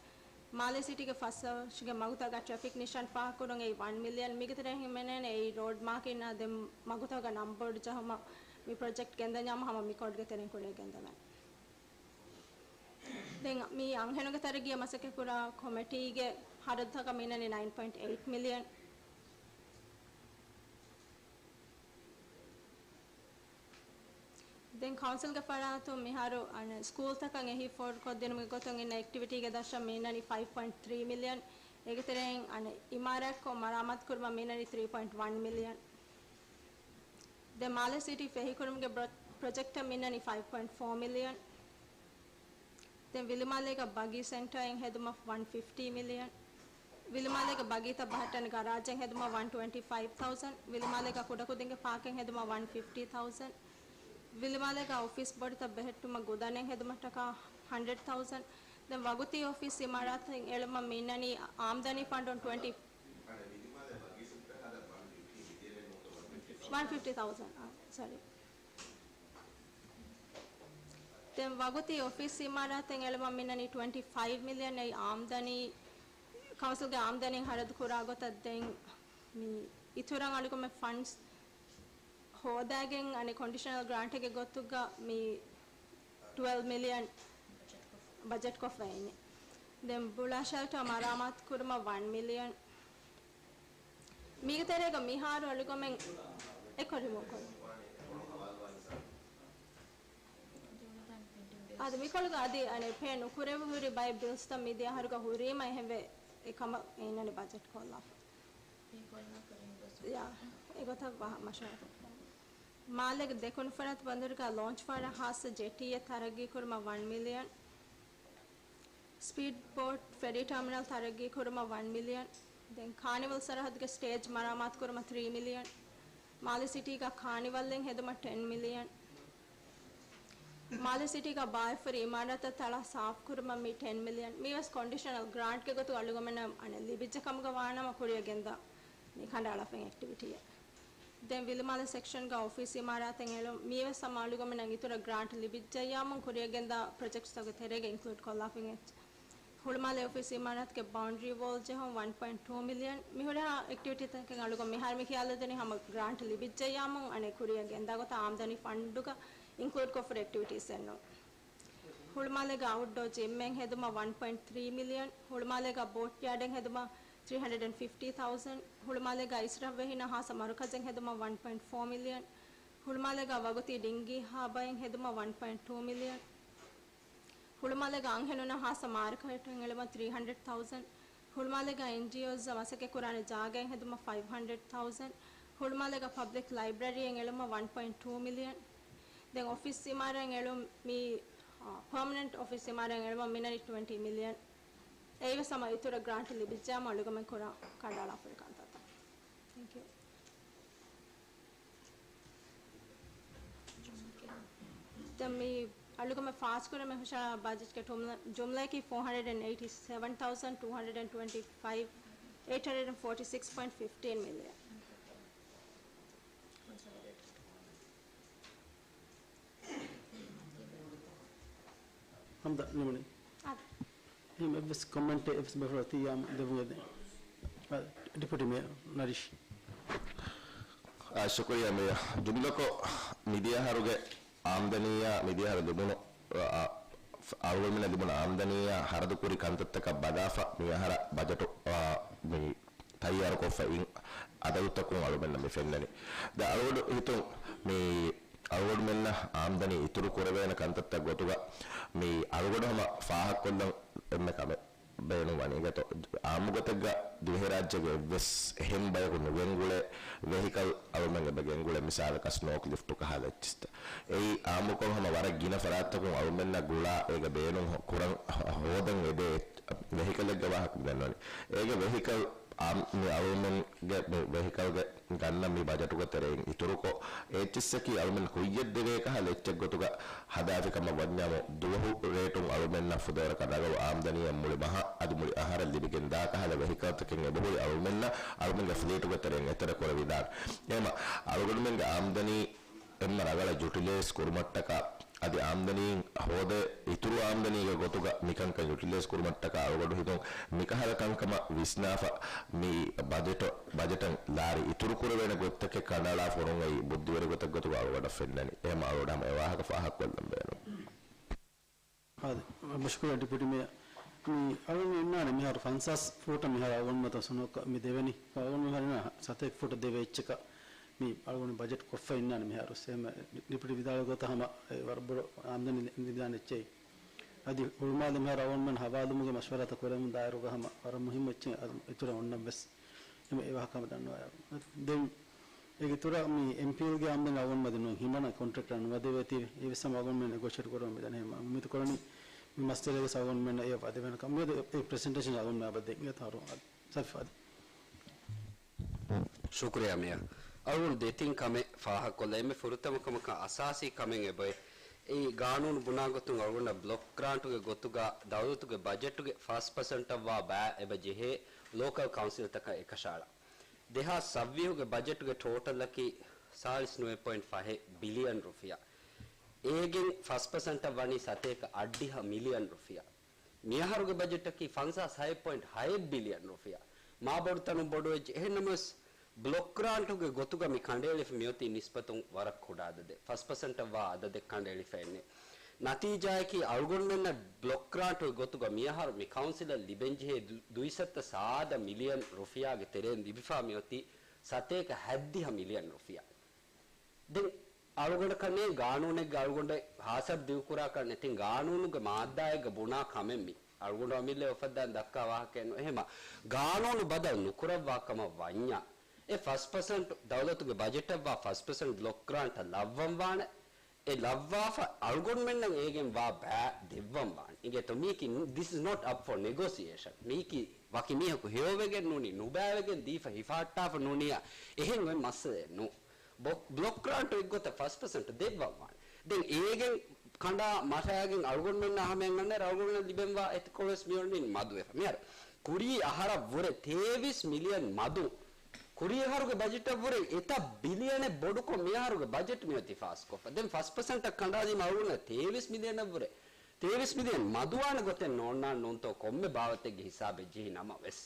މާލެ ސިޓީގެ ފަސް ރަށުގެ މަގުތަކަށް ޓްރެފިކް ނިޝާން ފާހަގަކުރުން އެއީ ވަން މިލިއަން. މީގެ ތެރެއިން ހިމެނޭނެ އެއީ ރޯޑް މާކިން އާ ދެން މަގުތަކަށް ނަންބޯޑް ޖަހުމަށް މި ޕްރޮޖެކްޓް ގެންދަންޏާމު ހަމަ މި ކޯޑްގެ ތެރެއިން ކުރިއަށް ގެންދަވަން. ދެން މި އަންހެނުންގެ ތަރައްގީއަށް މަސައްކަތްކުރާ ކޮމިޓީގެ ހަރަދުތަކަށް މިނަނީ ނައިން ޕޮއިންޓް އެއިޓް މިލިއަން. ދެން ކައުންސިލްގެ ފަރާތުން މިހާރު އަނެއް ސްކޫލްތަކަށް އެހީ ފޯރުކޮށްދިނުމުގެ ގޮތުން އިންނަ އެކްޓިވިޓީގެ ދަށަށް މިނަނީ ފައިވް ޕޮއިންޓް ތްރީ މިލިއަން. އޭގެ ތެރެއިން އަނެއް އިމާރާތްކޮށް މަރާމާތުކުރުމަށް މިނަނީ ތްރީ ޕޮއިންޓް ވަން މިލިއަން. ދެން މާލެ ސިޓީ ފެހިކުރުމުގެ ބްރޮ-، ޕްރޮޖެކްޓަށް މިނަނީ ފައިވް ޕޮއިންޓް ފޯ މިލިއަން. ދެން ވިލިމާލޭގަ ބަގީ ސެންޓަރއެއް ހެދުމަށް ވަން ފިފްޓީ މިލިއަން، ވިލިމާލޭގަ ބަގީތައް ބަހައްޓަން ގަރާޖެއް ހެދުމަށް ވަން ޓްވެންޓީ ފައިވް ތައުޒަންޑް، ވިލިމާލޭގަ ކުޑަކުދިންގެ ޕާކެއް ހެދުމަށް ވަން ފިފްޓީ ތައުޒަންޑް، ވިލިމާލޭގަ އޮފީސް ބޮޑުތައް ބެހެއްޓުމަށް ގުދަނެއް ހެދުމަށްޓަކާ ހަންޑްރެޑް ތައުޒަންޑް. ދެން ވަގުތީ އޮފީސް އިމާރާތެއް އެޅުމަށް މިންނަނީ އާމްދަނީ ފަންޑުން ޓްވެންޓީ، ވަން ފިފްޓީ ތައުޒަންޑް، އާ، ސޮރީ. ދެން ވަގުތީ އޮފީސް އިމާރާތެއް އެޅުމަށް މިންނަނީ ޓްވެންޓީ ފައިވް މިލިއަން. އެއީ އާމްދަނީ، ކައުންސިލްގެ އާމްދަނީ ހަރަދު ކުރާ ގޮތަށް. ދެން މި އިތުރަށް އަޅުގަނޑުމެން ފަންޑްސް ހޯދާގެން އަނެއް ކޮންޑިޝަނަލް ގްރާންޓެއްގެ ގޮތުގަ މި ޓްވެލްވް މިލިއަން ބަޖެޓްކޮށްފަ އިންނެ. ދެން ބުޅާ ޝެލްޓަރ މަރާމާތު ކުރުމަށް ވަން މިލިއަން. މީގެ ތެރޭގަ މިހާރު އަޅުގަމެން އެކޮށް ރިމޫވް ކޮށް. އަދި މިކޮޅުގަ އަދި އަނެއް ޕޭ ނުކުރެވި ހުރި ބައެއް ބިލްސްތައް މިދިޔަ އަހަރުގަ ހުރީމަ އެހެންވެ އެކަމަށް އޭނަނި ބަޖެޓް ކޮށްލާފަ. ޔާ، އެގޮތަށް ވަ-، މަޝްވަރާތައް. މާލޭގެ ދެކުނު ފަރާތް ބަނދަރުގަ ލޯންޗް ފަރާ ހާއްސަ ޖެޓީއެއް ތަރައްގީ ކުރުމަށް ވަން މިލިއަން. ސްޕީޑް ބޯޓް ފެރީ ޓާމިނަލް ތަރައްގީ ކުރުމަށް ވަން މިލިއަން. ދެން ކާނިވަލް ސަރަހައްދުގެ ސްޓޭޖް މަރާމާތު ކުރުމަށް ތްރީ މިލިއަން. މާލެ ސިޓީގަ ކާނިވަލްއެއް ހެދުމަށް ޓެން މިލިއަން. މާލެ ސިޓީގަ ބާއްވާފަ ހުރި އިމާރާތަށް ތަޅާ ސާފު ކުރުމަށް މި ޓެން މިލިއަން. މީވެސް ކޮންޑިޝަނަލް ގްރާންޓްގެ ގޮތުގަ އަޅުގަނޑުމެންނަށް އަނެއް ލިބިއްޖެ ކަމުގަ ވާނަމަ ކުރިއަށް ގެންދާ މި ކަނޑައަޅާފައި އެކްޓިވިޓީއެއް. ދެން ވިލިމާލެ ސެކްޝަންގަ އޮފީސް އިމާރާތެއް އެޅުން. މީވެސް ހަމަ އަޅުގަނޑުމެންނަށް އިތުރަށް ގްރާންޓް ލިބިއްޖެއްޔާމުން ކުރިއަށް ގެންދާ ޕްރޮޖެކްޓްސްތަކުގެ ތެރޭގަ އިންކްލޫޑް ކޮށްލާފައި އެއްޗެއް. ހުޅުމާލެ އޮފީސް އިމާރާތުގެ ބައުންޑްރީ ވޯލް ޖެހުން ވަން ޕޮއިންޓް ޓޫ މިލިއަން. މި ހުރިހާ އެކްޓިވިޓީތަކެއް އަޅުގަނޑު މިހާރު މި ކިޔާލަދެނީ ހަމަ ގްރާންޓް ލިބިއްޖެއްޔާމުން އަނެއް ކުރިއަށް ގެންދާ ގޮތަށް އާމްދަނީ ފަންޑުގަ އިންކްލޫޑް ކޮށްފަ ހުރި އެކްޓިވިޓީސްއެއްނޫން. ހުޅުމާލޭގަ އައުޓްޑޯ ޖިމްއެއް ހެދުމަށް ވަން ޕޮއިންޓް ތްރީ މިލިއަން، ހުޅުމާލޭގަ ބޯޓްޔާޑެއް ހެދުމަށް ތްރީ ހަންޑްރެޑް އެންޑް ފިފްޓީ ތައުޒަންޑް، ހުޅުމާލޭގަ އިސްރަށްވެހިންނަށް ހާއްސަ މަރުކަޒެއް ހެދުމަށް ވަން ޕޮއިންޓް ފޯ މިލިއަން، ހުޅުމާލޭގަ ވަގުތީ ޑިންގީ ހާބައެއް ހެދުމަށް ވަން ޕޮއިންޓް ޓޫ މިލިއަން، ހުޅުމާލޭގަ އަންހެނުންނަށް ހާއްސަ މާރކެޓެއް އެޅުމަށް ތްރީ ހަންޑްރެޑް ތައުޒަންޑް، ހުޅުމާލޭގަ އެންޖީއޯސްއަށް މަސައްކަތް ކުރާނެ ޖާގައެއް ހެދުމަށް ފައިވް ހަންޑްރެޑް ތައުޒަންޑް، ހުޅުމާލޭގަ ޕަބްލިކް ލައިބްރަރީއެއް އެޅުމަށް ވަން ޕޮއިންޓް ޓޫ މިލިއަން. ދެން އޮފީސް އިމާރާތް އެޅުން މި، އާ، ޕާމަނެންޓް އޮފީސް އިމާރާތް އެޅުމަށް މިނަނީ ޓްވެންޓީ މިލިއަން. އެއީވެސް ހަމަ އިތުރަށް ގްރާންޓް ލިބިއްޖެއްޔާމު އަޅުގަމެން ކުރާ ކަނޑައަޅާފަ ހުރި ކަންތައްތައް. ތެންކް ޔޫ. ދެން މި އަޅުގަމެން ފާސްކުރަމުން ހުށަހަޅާ ބަޖެޓްގެ ޖުމްލަ-، ޖުމްލައަކީ ފޯ ހަންޑްރެޑް އެއިޓީ ސެވަން ތައުޒަންޑް ޓޫ ހަންޑްރެޑް ޓްވެންޓީ ފައިވް، އެއިޓް ހަންޑްރެޑް އެންޑް ފޯޓީ ސިކްސް ޕޮއިންޓް ފިފްޓީން މިލިއަން. ހަމްދަ ނިމުނީ. އާ. އެހެން އެއްވެސް ކޮމެންޓެއް އެއްވެސް ބޭފުޅަކަށް ތިއްޔާމު ދެވުން އެދެން. އާ، ޑެޕިއުޓީ މޭޔަރ ނަރީޝް. އާ، ޝުކުރިއްޔާ މޭޔަރ. ޖުމްލަކޮށް، މިދިޔަ އަހަރުގެ އާމްދަނީއާ މިދިޔަ އަހަރު ލިބުނު، އާ، އަޅުގަނޑުމެންނަށް ލިބުނު އާމްދަނީއާ ހަރަދުކުރި ކަންތައްތަކަށް ބަލާފަ، މި އަހަރަށް ބަޖެޓު، އާ، މި ތައްޔާރުކޮށްފައި އިން އަދަދުތަކުން އަޅުގަނޑުމެންނަށް މި ފެންނަނީ. ދެން އަޅުގަނޑު ހިތުން މި އަޅުގަނޑުމެންނަށް އާމްދަނީ އިތުރު ކުރެވޭނެ ކަންތައްތައް ގޮތުގަ މި އަޅުގަނޑު ހަމަ ފާހަގަކޮށްލަން އެންމެ ކަމެއް ބޭނުންވަނީ ގެތޯ. އާއްމުގޮތެއްގަ ދިވެހިރާއްޖޭގެ އެއްވެސް އެހެން ބަޔަކު ނުގެންގުޅޭ ވެހިކަލް އަޅުމެން އެބަ ގެންގުޅޭ، މިސާލަކަށް ސްނޯކް ލިފްޓު ކަހަލަ އެއްޗިސްތައް. އެއީ އާއްމުކޮށް ހަމަ ވަރަށް ގިނަ ފަރާތްތަކުން އަޅުމެންނަށް ގުޅާ އޭގެ ބޭނުން ހޯ-، ކުރަން ހޯދަން އެދޭ ވެހިކަލެއްގެ ވާހަކަ މި ދަންނަވަނީ. އޭގެ ވެހިކަލް އާ، މި އަޅުމެންގެ މި ވެހިކަލްގެ ގަންނަ މި ބަޖެޓުގެ ތެރެއިން އިތުރުކޮށް، އެއްޗިސްއަކީ އަޅުމެން ކުއްޔަށް ދެވޭ ކަހަލަ އެއްޗެއް ގޮތުގަ ހަދާފި ކަމަށް ވަންޏާމު، ދުވަހު ރޭޓުން އަޅުމެންނަށް ފުދޭވަރަކަށް ރަނގަޅު އާމްދަނީއެއް މުޅި މަހަށް އަދި މުޅި އަހަރަށް ލިބިގެންދާ ކަހަލަ ވެހިކަލްތަކެއް އެބަހުރި އަޅުމެންނަށް އަޅުމެންގެ ފްލީޓުގެ ތެރެއިން އެތެރެ ކުރެވިދާނެ. އެހެމަ އަޅުގަނޑުމެންގެ އާމްދަނީ އެންމެ ރަނގަޅަށް ޔުޓިލައިޒް ކުރުމަށްޓަކާ، އަދި އާމްދަނީ ހޯދޭ އިތުރު އާމްދަނީގެ ގޮތުގަ މިކަންކަން ޔުޓިލައިޒް ކުރުމަށްޓަކާ އަޅުގަނޑު ހިތުން މިކަހަލަ ކަންކަމަށް ވިސްނާފަ، މި ބަޖެޓަށް، ބަޖެޓަށް ލާރި އިތުރު ކުރެވޭނެ ގޮތްތަކެއް ކަނޑައަޅާފަ ހުރުން އެއީ ބުއްދިވެރި ގޮތެއް ގޮތުގަ އަޅުގަނޑަށް ފެންނަނީ. އެހެމަ އަޅުގަނޑަށް ހަމަ އެ ވާހަކަ ފާހަގަކޮށްލަން ބޭނުން. އާދެ، ބަ-، ޝުކުރިއްޔާ ޑެޕިއުޓީ މޭޔަރ. މި އަޅުގަނޑު އިންނާނެ މިހާރު ފަންސާސް ފޫޓަށް މިހާރު އަޅުގަނޑު މަތަ ސުނޯކަ މި ދެވެނީ. އަޅުގަނޑު މިހާރު އިންނާ ސަތޭކަ ފޫޓަށް ދެވޭ އެއްޗަކަށް މި އަޅުގަނޑު ބަޖެޓް ކޮށްފަ އިންނާނެ މިހާރު. ސޭމް ޑެޕިއުޓީ ވިދާޅުވި ގޮތަށް ހަމަ އެ ވަރަށް ބޮޑު އާމްދަނީ ލިބިދާނެ އެއްޗެއް. އަދި ހުޅުމާލެ މިހާރު އަޅުގަނޑުމެން ހަވާލުވުމުގެ މަޝްވަރާތައް ކުރެވެމުން ދާއިރުގަ ހަމަ ވަރަށް މުހިއްމު އެއްޗެއް އަދި އިތުރަށް އޮންނަން ވެސް. އެމެ އެ ވާހަކަ ހަމަ ދަންނަވާ. ދެން އޭގެ އިތުރަށް މި އެމްޕީއެލްގެ އާމްދަނީ އަޅުގަނޑު މަދެއް ނޫން، ހިމަނަ ކޮންޓްރެކްޓަރ ނުވަދެވޭތީވެ. އެވެސް ހަމަ އަޅުގަނޑުމެން ނެގޯޝިއޭޓް ކުރަމުން މިދަނީ. ހަމަ އުއްމީދު ކުރަނީ މައްސަލައިގެ ސަބަބުން މެންނަށް އެ ވަދެވެން ކަމެއް އެ ޕްރެޒެންޓޭޝަން އަލުން މެ އަބަދެއްގެ ތާރު ސަފާދެ. ޝުކުރިޔާ މިޔާ. އަޅުގަނޑު ދެތިން ކަމެއް ފާހަގަކޮށްލަ އެންމެ ފުރަތަމަ ކަމަކަށް އަސާސީ ކަމެއް އެބައޮތް. އެއީ ގާނޫނު ބުނާ ގޮތުން އަޅުގަނޑަށް ބްލޮކް ގްރާންޓުގެ ގޮތުގަ ދައުލަތުގެ ބަޖެޓުގެ ފަސް ޕަސެންޓަށްވާ ބައި އެބަ ޖެހޭ ލޯކަލް ކައުންސިލްތަކަށް އެކަށައަޅާ. ދެހާސް ސައްވީހުގެ ބަޖެޓުގެ ޓޯޓަލްއަކީ ސާޅީސް ނުވައެއް ޕޮއިންޓް ފަހެއް ބިލިއަން ރުފިޔާ. އޭގެން ފަސް ޕަސެންޓަށް ވަނީ ސަތޭކަ އަށްޑިހަ މިލިއަން ރުފިޔާ. މިއަހަރުގެ ބަޖެޓަކީ ފަންސާސް ހައެއް ޕޮއިންޓް ހައެއް ބިލިއަން ރުފިޔާ. މާބޮޑު ތަނުން ބޮޑުވެއްޖެ. އެހެންނަމަވެސް، ބްލޮކް ގްރާންޓުގެ ގޮތުގަ މި ކަނޑައެޅިފަ މިއޮތީ ނިސްބަތުން ވަރަށް ކުޑަ އަދަދެއް. ފަސް ޕަސެންޓަށްވާ އަދަދެއް ކަނޑައެޅިފަ އެންނެ. ނަތީޖާއަކީ، އަޅުގަނޑުމެންނަށް ބްލޮކް ގްރާންޓުގެ ގޮތުގަ މިއަހަރު މި ކައުންސިލަށް ލިބެންޖެހޭ ދު-، ދުއިސައްތަ ސާދަ މިލިއަން ރުފިޔާގެ ތެރެއިން ލިބިފާ މިއޮތީ ސަތޭކަ ހައްދިހަ މިލިއަން ރުފިޔާ. ދެން އަޅުގަނޑަކަށް ނޭނގެ ގާނޫނެއްގަ އަޅުގަނޑެއް ހާސަރު ދިގުކުރާކަށް ނެތިން ގާނޫނުގެ މާއްދާއެއްގަ ބުނާ ކަމެއް މި. އަޅުގަނޑު އަމިއްލައަށް އުފައްދާން ދައްކާ ވާހަކައެއް ނޫން. އެހެމަ ގާނޫނު ބަދަލު ނުކުރައްވާ ކަމަށް ވަންޏާ، އެ ފަސް ޕަސެންޓް ދައުލަތުގެ ބަޖެޓަށްވާ ފަސް ޕަސެންޓް ބްލޮކް ގްރާންޓަށް ލައްވަން ވާނެ. އެ ލައްވާފަ އަޅުގަނޑުމެންނަށް އޭގެން ވާ ބައި ދެއްވަން ވާނެ. އިނގޭތޯ މީކީ، this is not up for negotiation. މީކީ ވަކި މީހަކު ހެޔޮވެގެން ނޫނީ، ނުބައިވެގެން ދީފަ ހިފަހައްޓާފަ ނޫނިއްޔާ އެހެން އޮތް މައްސަލައެއް ނޫން. ބްލޮ-، ބްލޮކް ގްރާންޓު އެއްގޮތަށް ފަސް ޕަސެންޓް ދެއްވަން ވާނެ. ދެން އޭގެން ކަނޑާ މަށައިގެން އަޅުގަނޑުމެންނާ ހަމައަށް އަންނައިރު އަޅުގަނޑުމެންނަށް ލިބެންވާ އެތިކޮޅުވެސް މިއޮންނަނީ މަދުވެފަ. މިހާރު ކުރީ އަހަރަށްވުރެ ތޭވީސް މިލިއަން މަދު، ކުރީ އަހަރުގެ ބަޖެޓަށްވުރެ އެތައް ބިލިއަނެއް ބޮޑުކޮށް މިއަހަރުގެ ބަޖެޓް މިއޮތީ ފާސްކޮށްފަ. ދެން ފަސް ޕަސެންޓަށް ކަނޑާލީމަ އަޅުގަނޑުމެންނަށް ތޭވީސް މިލިއަނަށްވުރެ، ތޭވީސް މިލިއަން މަދުވާނެ ގޮތެއް ނޯންނާނެ ނޫންތޯ ކޮންމެ ބާވަތެއްގެ ހިސާބެއް ޖެހި ނަމަވެސް.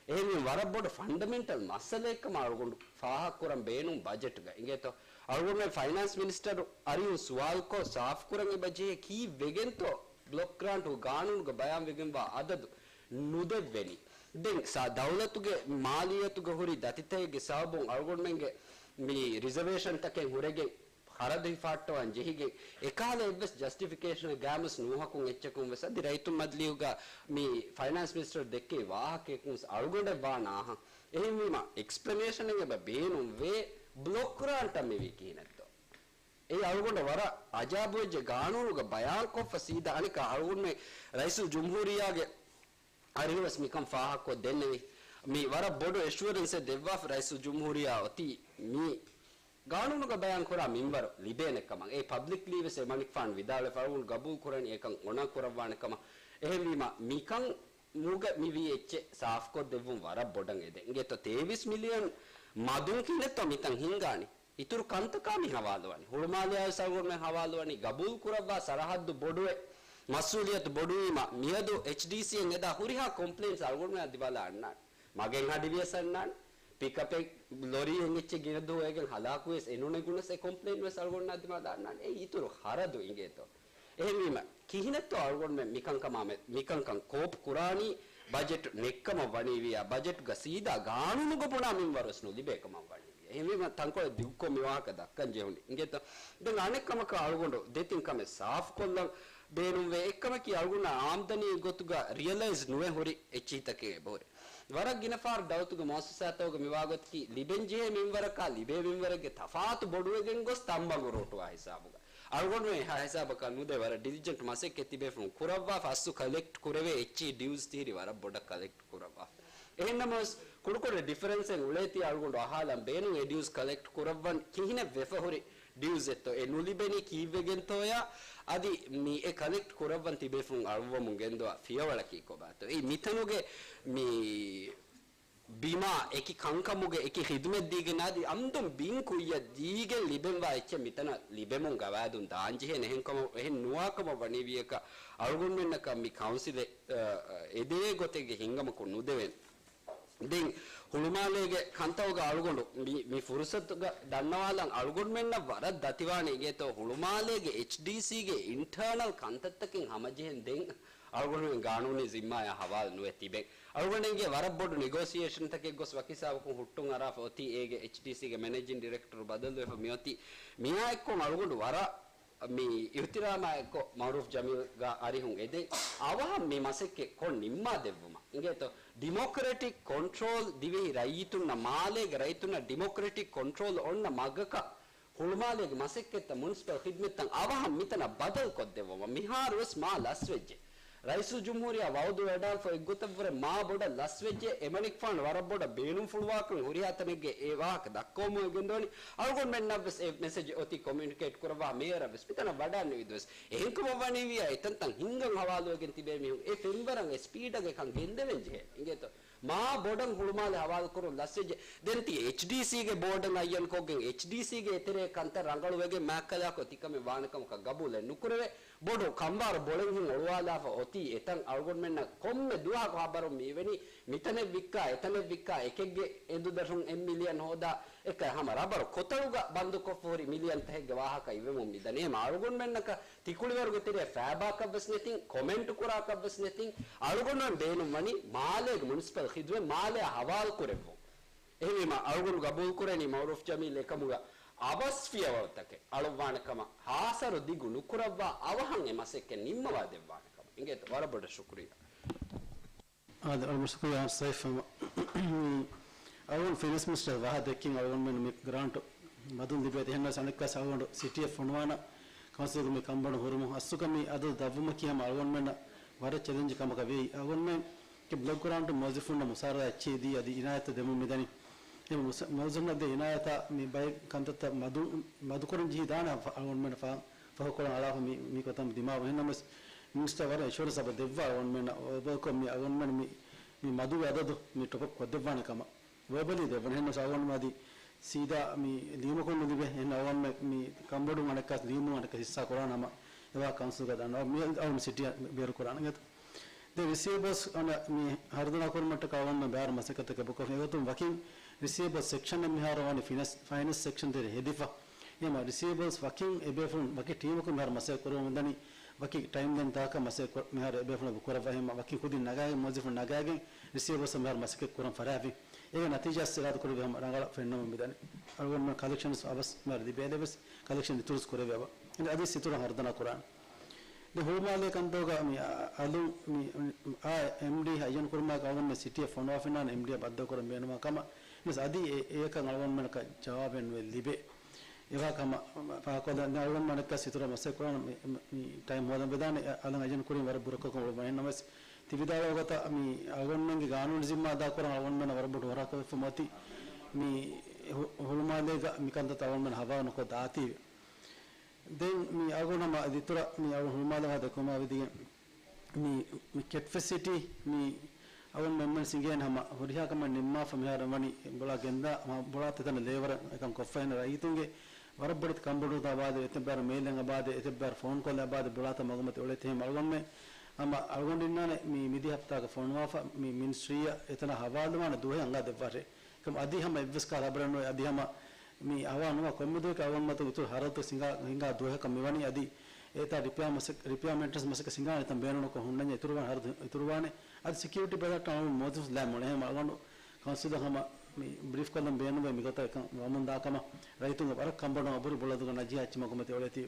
އެހެންވީމަ ވަރަށް ބޮޑު ފަންޑަމެންޓަލް މައްސަލައެއްކަމަށް އަޅުގަނޑު ފާހަގަކުރަން ބޭނުން ބަޖެޓުގަ. އިނގޭތޯ؟ އަޅުގަނޑުމެން ފައިނޭންސް މިނިސްޓަރު އަރިހުން ސުވާލުކޮށް ސާފުކުރަން އެބަޖެހޭ ކީއްވެގެންތޯ ބްލޮކް ގްރާންޓު ގާނޫނުގަ ބަޔާންވެގެންވާ އަދަދު ނުދެއްވެނީ. ދެން ސާ-، ދައުލަތުގެ މާލިއްޔަތުގަ ހުރި ދަތިތައެއްގެ ސަބަބުން އަޅުގަނޑުމެންގެ މި ރިޒަވޭޝަންތަކެއް ހުރެގެން ޚަރަދު ހިފަހައްޓަވަން ޖެހިގެން، އެކަހަލަ އެއްވެސް ޖަސްޓިފިކޭޝަނެއް ގާމަސް ނޫހަކުން އެއްޗަކުން ވެސް އަދި ރައްޔިތުން މަޖިލީހުގަ މި ފައިނޭންސް މިނިސްޓަރު ދެއްކެވި ވާހަކަޔަކުން ވެސް އަޅުގަނޑަށް ވާ ނާހަން. އެހެންވީމަ، އެކްސްޕްލެނޭޝަނެއް އެބަ ބޭނުންވޭ، ބްލޮކް ގްރާންޓަށް މިވީ ކިހިނެއްތޯ؟ އެއީ އަޅުގަނޑަށް ވަރަށް އަޖާބުވެއްޖެ ގާނޫނުގަ ބަޔާންކޮށްފަ ސީދާ އަނެއްކާ އަޅުގަނޑުމެން ރައީސުލް ޖުމްހޫރިއްޔާގެ އަރިހުވެސް މިކަން ފާހަގަކޮށް ދެންނެވި. މި ވަރަށް ބޮޑު އެޝުއަރެންސެއް ދެއްވާފަ ރައީސުލް ޖުމްހޫރިއްޔާ އޮތީ މި ގާނޫނުގަ ބަޔާންކުރާ މިންވަރު ލިބޭނެ ކަމަށް. އެ ޕަބްލިކްލީވެސް އެމަނިކުފާނު ވިދާޅުވެފަ އަޅުގަނޑު ގަބޫލުކުރަނީ އެކަން އޮނަ ކުރައްވާނެ ކަމަށް. އެހެންވީމަ މިކަން މުގަ މިވީ އެއްޗެއް ސާފުކޮށްދެއްވުން ވަރަށް ބޮޑަށް އެދެން. އިނގޭތޯ ތޭވީސް މިލިއަން މަދުން ކިހިނެއްތޯ މިތަން ހިނގާނީ؟ އިތުރު ކަންތަކާ މި ހަވާލުވަނީ. ހުޅުމާލެއާ ވެސް އަޅުގަނޑުމެން ހަވާލުވަނީ. ގަބޫލު ކުރައްވާ ސަރަހައްދު ބޮޑުވޭ، މަސްއޫލިއްޔަތު ބޮޑުވީމަ، މިއަދު އެޗްޑީސީއެއް އެދާ ހުރިހާ ކޮމްޕްލެއިންސް އަޅުގަނޑުމެން އަދިވާލާ އަންނާނެ. މަގެއް ހަޑިވިޔަސް އަންނާނެ. ޕިކަޕެއް ލޮރީއެއް އެއްޗެއް ގިނަ ދުވަހު އޭގެން ހަލާކުވިޔަސް އެ ނުނެގުނަސް އެ ކޮމްޕްލެއިން ވެސް އަޅުގަނޑުމެން އަދިވާލާ އަންނާނެ. އެ އިތުރު ޚަރަދު އިނގޭތޯ؟ އެހެންވީމަ، ކިހިނެއްތޯ އަޅުގަނޑުމެން މިކަންކަމާ މެ-، މިކަންކަން ކޯޕް ކުރާނީ؟ ބަޖެޓް ނެއްކަމަށް ވަނީވިޔާ، ބަޖެޓްގަ ސީދާ ގާނޫނުގަ ބުނާ މިންވަރުވެސް ނުލިބޭ ކަމަށް ވަނީވިޔާ. އެހެންވީމަ، ތަންކޮޅެއް ދިގުކޮށް މި ވާހަކަ ދައްކަން ޖެހުނީ. އިނގޭތޯ؟ ދެން އަނެއް ކަމަކަށް އަޅުގަނޑު ދެތިން ކަމެއް ސާފުކޮށްލަން ބޭނުންވޭ. އެއްކަމަކީ، އަޅުގަނޑަށް އާމްދަނީ ގޮތުގަ ރިއަލައިޒް ނުވެ ހުރި އެއްޗިހިތަކެއް އެބަހުރި. ވަރަށް ގިނަ ފަހަރު ދައުލަތުގެ މުއައްސަސާތަކުގަ މިވާގޮތަކީ، ލިބެންޖެހޭ މިންވަރަކާ ލިބޭ މިންވަރެއްގެ ތަފާތު ބޮޑުވެގެން ގޮސް ތަންބަނގު ރޯޓުވާ ހިސާބުގަ. އަޅުގަނޑުމެން އެހާ ހިސާބަކަށް ނުދޭ، ވަރަށް ޑިލިޖެންޓް މަސައްކަތް ތިބޭފުޅުން ކުރައްވާފަ، އަސްލު ކަލެކްޓް ކުރެވޭ އެއްޗިހި ޑިއުސް ތިހިރީ ވަރަށް ބޮޑަށް ކަލެކްޓް ކުރައްވާފަ. އެހެންނަމަވެސް، ކުޑަކުޑަ ޑިފަރެންސެއް އުޅޭތީ އަޅުގަނޑު އަހާލަން ބޭނުން އެ ޑިއުސް ކަލެކްޓް ކުރައްވަން ކިހިނެއް ވެފަ ހުރި ޑިއުސް އެއްތޯ؟ އެ ނުލިބެނީ ކީއްވެގެންތޯޔާ؟ އަދި މި އެ ކަލެކްޓް ކުރައްވަން ތިބޭފުޅުން އަޅުއްވަމުން ގެންދަވާ ފިޔަވަޅަކީ ކޮބާތޯ؟ އެއީ މިތަނުގެ މި ބިމާ އެކި ކަންކަމުގެ އެކި ޚިދުމަތް ދީގެން އަދި އަމްދުން ބިން ކުއްޔަށް ދީގެން ލިބެންވާ އެއްޗެއް މިތަނަށް ލިބެމުން ގަވާއިދުން ދާންޖެހޭނެ. އެހެންކަމަށް، އެހެން ނުވާކަމަށް ވަނީވިޔަކަށް އަޅުގަނޑުމެންނަކަށް މި ކައުންސިލެއް، އަ، އެދޭ ގޮތެއްގެ ހިނގަމަކު ނުދެވޭނެ. ދެން ހުޅުމާލޭގެ ކަންތައްގަ އަޅުގަނޑު މި، މި ފުރުސަތުގަ ދަންނަވާލަން އަޅުގަނޑުމެންނަށް ވަރަށް ދަތިވާނެ އިނގޭތޯ ހުޅުމާލޭގެ އެޗްޑީސީގެ އިންޓަރނަލް ކަންތައްތަކެއް ހަމަޖެހެން ދެން އަޅުގަނޑުމެން ގާނޫނީ ޒިންމާޔާ ހަވާލު ނުވެ ތިބެން. އަޅުގަނޑެއްގެ ވަރަށް ބޮޑު ނެގޯސިއޭޝަންތަކެއް ގޮސް ވަކި ހިސާބަކުން ހުއްޓުން އަރާފަ އޮތީ އޭގެ އެޗްޑީސީގެ މެނޭޖިން ޑިރެކްޓަރު ބަދަލުވެފަ މިއޮތީ. މިއާ އެއްކޮށް އަޅުގަނޑު ވަރަށް މި އިހުތިރާމާ އެއްކޮށް މައުރޫފް ޖަމީލްގެ އަރިހުން އެދެން އަވަހަށް މި މަސައްކަތް ކޮށް ނިންމާ ދެއްވުމަށް. އިނގޭތޯ ޑިމޮކްރެޓިކް ކޮންޓްރޯލް ދިވެހި ރައްޔިތުންނަށް މާލޭގެ ރައްޔިތުންނަށް ޑިމޮކްރެޓިކް ކޮންޓްރޯލް އޮންނަ މަގަކަށް ހުޅުމާލޭގެ މަސައްކަތްތައް މުނިސިޕަލް ޚިދްމަތްތައް އަވަހަށް މިތަނަށް ބަދަލު ކޮށްދެއްވުމަށް. މިހާރުވެސް މާ ލަސްވެއްޖެ. ރައީސުލްޖުމްހޫރިއްޔާ ވައުދު ވެވަޑާލިފަ އޮތްގޮތަށްވުރެ މާ ބޮޑަށް ލަސްވެއްޖެ، އެމަނިކުފާނު ވަރަށް ބޮޑަށް ބޭނުންފުޅުވާކަން ހުރިހާ ތަނެއްގެ އެ ވާހަކަ ދައްކަވަމުން އެ ގެންދަވަނީ. އަޅުގަނޑުމެންނަށްވެސް އެ މެސެޖް އޮތީ ކޮމިއުނިކޭޓް ކުރައްވާ މޭޔަރަށްވެސް މިތަނަށް ވަޑާން ނިވިދުވެސް. އެހެންކަމަށް ވަނީވިއްޔާ އެތަންތަން ހިންގަން ހަވާލުވެގެން ތިބޭ މީހުން އެ ފެންވަރަށް އެ ސްޕީޑަށް އެކަން ގެންދެވެން ޖެހޭ. އިނގޭތޯ؟ މާ ބޮޑަށް ހުޅުމާލެ ހަވާލުކުރުން ލަސްވެއްޖެ. ދެން ތި އެޗްޑީސީގެ ބޯޑެއް އައްޔަންކޮށްގެން އެޗްޑީސީގެ އެތެރޭ ކަންތައް ރަނގަޅުވެގެން މާތްކަލާކޮ ތިކަމެއް ވާނެކަމަކަށް ގަބޫލެއް ނުކުރެވޭ. ބޮޑު ކަނބާރު ބޮޅެއްހެން އޮޅުވާލާފަ އޮތީ އެތަން އަޅުގަނޑުމެންނަށް ކޮންމެ ދުވަހަކު ހަބަރުން މިވެނީ މިތަނެއް ވިއްކާ، އެތަނެއް ވިއްކާ، އެކެއްގެ އެނދުދަށުން އެއް މިލިއަން ހޯދާ، އެކަ ހަމަ ރަބަރު ކޮތަޅުގަ ބަންދުކޮށްފަ ހުރި މިލިއަން ތަހެއްގެ ވާހަކަ އިވެމުން މިދަނީ. އެހެމަ އަޅުގަނޑުމެންނަކަށް ތިކުޅިވަރުގެ ތެރޭ ފާބާކަށްވެސް ނެތިން، ކޮމެންޓު ކުރާކަށްވެސް ނެތިން، އަޅުގަނޑުމެން ބޭނުންވަނީ މާލޭގެ މުނިސިޕަލް ޚިދުމަތް މާލެއާ ހަވާލުކުރެއްވުން. އެހެންވީމަ އަޅުގަނޑު ގަބޫލުކުރަނީ މައުރޫފް ޖަމީލް އެކަމުގަ އަވަސް ފިޔަވަޅުތަކެއް އަޅުއްވާނެ ކަމަށް، ހާސަރު ދިގު ނުކުރައްވާ އަވަހަށް އެ މަސައްކަތް ނިންމަވާ ދެއްވާނެ ކަމަށް. އިނގޭތޯ؟ ވަރަށް ބޮޑަށް ޝުކުރިއްޔާ. އާދެ، ވަރަށް ބޮޑަށް ޝުކުރިއްޔާ ސައިފް އަހްމަދު. އަޅުގަނޑު ފިނޭންސް މިނިސްޓަރ ވާހަކަ ދެއްކިން އަޅުގަނޑުމެން މި ގްރާންޓު މަދުން ލިބޭތީ. އެހެންނަމަވެސް އަނެއްކާސް އަޅުގަނޑު ސިޓީއަށް ފޮނުވާނަ ކައުންސިލްގެ މި ކަންބޮޑު ހުރުމުން އަސްލުގަ މި އަދަދު ދަށްވުމަކީ ހަމަ އަޅުގަނޑުމެންނަށް ވަރަށް ޗެލެންޖި ކަމަކަށް ވެއީ. އަޅުގަނޑުމެން ބްލޮކް ގްރާންޓު މުވައްޒަފުންނަށް މުސާރަދާ އެއްޗެހި ދީ އަދި އިނާޔަތްތައް ދެމުން މިދަނީ. އެ މުސ-، މުވައްޒަފުންނަށް ދޭ އިނާޔަތާ މި ބައެއް ކަންތައްތައް މަދު، މަދުކުރަން ޖެހި ދާނެ އަޅުގަނޑުމެން ފާ-، ފަހުކޮޅަށް އަޅާފަ މި، މި ގޮތަށް ދިމާވުން. އެހެންނަމަވެސް މިނިސްޓަރ ވަރަށް އެޝުއަރެންސް އެބަ ދެއްވާ އަޅުގަނޑުމެންނަށް ވަރަށް ބޮޑަކޮށް މި އަޅުގަނޑުމެން މި، މި މަދުގެ އަދަދު މި ޓޮޕް އަޕް ކޮށްދެއްވާނެ ކަމަށް. ވަރބަލީ ދެއްވަން. އެހެންނަމަވެސް އަޅުގަނޑުމެން އަދި ސީދާ މި ލިޔުމަކުން ނުލިބޭ. އެހެން އަޅުގަނޑުމެން މި ކަންބޮޑުން އަނެއްކާސް ލިޔުމުން އަނެއްކާސް ހިއްސާ ކުރާނަމަ އެވާ ކައުންސިލްގަ ދަންނަވަން. މި އަޅުގަނޑު ސިޓީއަށް ބޭރު ކުރާނަ އިނގޭތޯ. ދެން ރިސީވަބަލްސް އަންނަ މި ހަރުދަނާ ކުރުމަށްޓަކާ އަޅުގަނޑުމެން ބޭރު މަސައްކަތްތަކެއް އެބަ ކޮށްފި. އެގޮތުން ވަކިން ރިސީވަބަލްސް ސެކްޝަން އެއް މިހާރު ވަނީ ފިނޭންސް، ފައިނޭންސް ސެކްޝަން ތެރޭ ހެދިފަ. އެހެމަ ރިސީވަބަލްސް ވަކިން އެބޭފުޅުން ވަކި ޓީމަކުން މިހާރު މަސައްކަތް ކުރަމުން ދަނީ. ވަކި ޓައިމް ދެން ތާކަށް މަސައްކަތް ކުރ-، މިހާރު އެބޭފުޅުން ކުރައްވާ. އެހެމަ ވަކިން ކުދިން ނަގާގެން މުވައްޒަފުން ނަގާގެން ރިސީވަބަލްސް މިހާރު މަސައްކަތް ކުރަން ފަށާފި. އޭގެ ނަތީޖާ އިރާދަ ކުރެއްވި ހަމަ ރަނގަޅަށް ފެންނަމުން މިދަނީ. އަޅުގަނޑުމެން ކަލެކްޝަންސް އަވަސް މިހާރު ލިބޭލެވެސް ކަލެކްޝަން އިތުރުސް ކުރެވޭ އަވަ. އަދި އިތުރަށް ހަރުދަނާ ކުރާނެ. ދެން ހުޅުމާލޭ ކަންތައްގަ މި އަ-، އަލުން މި އާ އެމްޑީ އައްޔަން ކުރުމާއެކު އަޅުގަނޑުމެން ސިޓީއަށް ފޮނުވާފިނާނެ އެމްޑީއަށް ބައްދަލުކުރަން ބޭނުންވާ ކަމަށް. ވެސް އަދި އެ-، އެއަކަށް އަޅުގަނޑުމެންނަކަށް ޖަވާބެއް ނުވެ ލިބޭ. އެވާ ކަމަށް ފާހަގަކޮށްލަން އަޅުގަނޑުމެންނަކަށް ސިތުރަ މަސައްކަތް ކުރާނަ މި، މި، މި ޓައިމް ހޯދަން ވެދާނެ. އަ-، އަލަން އައްޔަން ކުރިން ވަރަށް ބުރަކޮކޮށް އުޅުމަށް. އެހެންނަމަވެސް ތި ވިދާޅުވާ ގޮތަށް މި އަޅުގަނޑުމެންގެ ގާނޫނު ޒިންމާ އަދާކުރަން އަޅުގަނޑުމެންނަށް ވަރަށް ބޮޑު ހަރާކަށް ވެފަ މަތި މި ހު-، ހުޅުމާލޭގަ މި ކަންތައްތައް އަޅުގަނޑުމެން ހަވާލު ނުކޮށް ދާތީވެ. ދެން މި އަޅުގަނޑު ހަމަ އިތުރަށް މި އަޅުގަނޑު ހުޅުމާލެ ވާ ދެކުމާ ވިދިގެން މި، މި ކެޓް ފެސިލިޓީ މި އަޅުގަނޑު މެންމެން ސިނގޭން ހަމަ ހުރިހާ ކަމެއް ނިންމާފަ މިހާރު ވަނީ ބުޅާ ގެންދާ ބުޅާ ތެތަނަ ލޭވަރަށް އެކަން ކޮށްފަ ހެން ރައްޔިތުންގެ ވަރަށް ބޮޑެތި ކަންބޮޑުވުން އަބާދެ އެތައް ބާރު މެއިލެއް އަބާދެ އެތައް ބާރު ފޯން ކޮލެއް އަބާދެ ބުޅާތައް މަގުމަތި އޮޅެތި ހެމަ އަޅުގަނޑުމެން ހަމަ އަޅުގަނޑު އިންނާނެ މި މިދި ހަފްތާގަ ފޮނުވާފަ މި މިނިސްޓްރީއަށް އެތަނަށް ހަވާލުވާނެ ދުވަހެއް އަނގާ ދެއްވާށޭ. އެކަމް އަދި ހަމަ އެއްވެސް ކަހަލަ ހަބަރެއް ނުވޭ. އަދި ހަމަ މި އަވާ ނުވާ ކޮންމެ ދުވަހެއް އަވަންމަތު އިތުރު ހަރަދު ސިނގާ، ހިނގާ ދުވަހަކަށް މިވަނީ. އަދި އެތާ ރިޕެއާ މަސަ-، ރިޕެއާ މެއިންޓެނަންސް މަސައްކަތް ސިނގާނެ ތަން ބޭނުންކޮށް ހުންނަންޏާ އިތުރުވާނެ ހަރަދު އިތުރުވާނެ. އަދި ސެކިއުރިޓީ ބަލަހައްޓަން އަޅުގަނޑު މުވައްޒަފު ލާ މޮޅެ. އެހެން އަޅުގަނޑު ކައުންސިލަށް ހަމަ މި ބްރީފް ކޮށްލަން ބޭނުންވޭ މިގޮތަށް އެކަން ވަމުން ދާ ކަމަށް. ރައްޔިތުންގެ ވަރަށް ކަންބޮޑު އަބުރު ބުޅަދުގަ ނަޖީހާ އެއްޗި މަގުމަތި އޮޅޭތީ.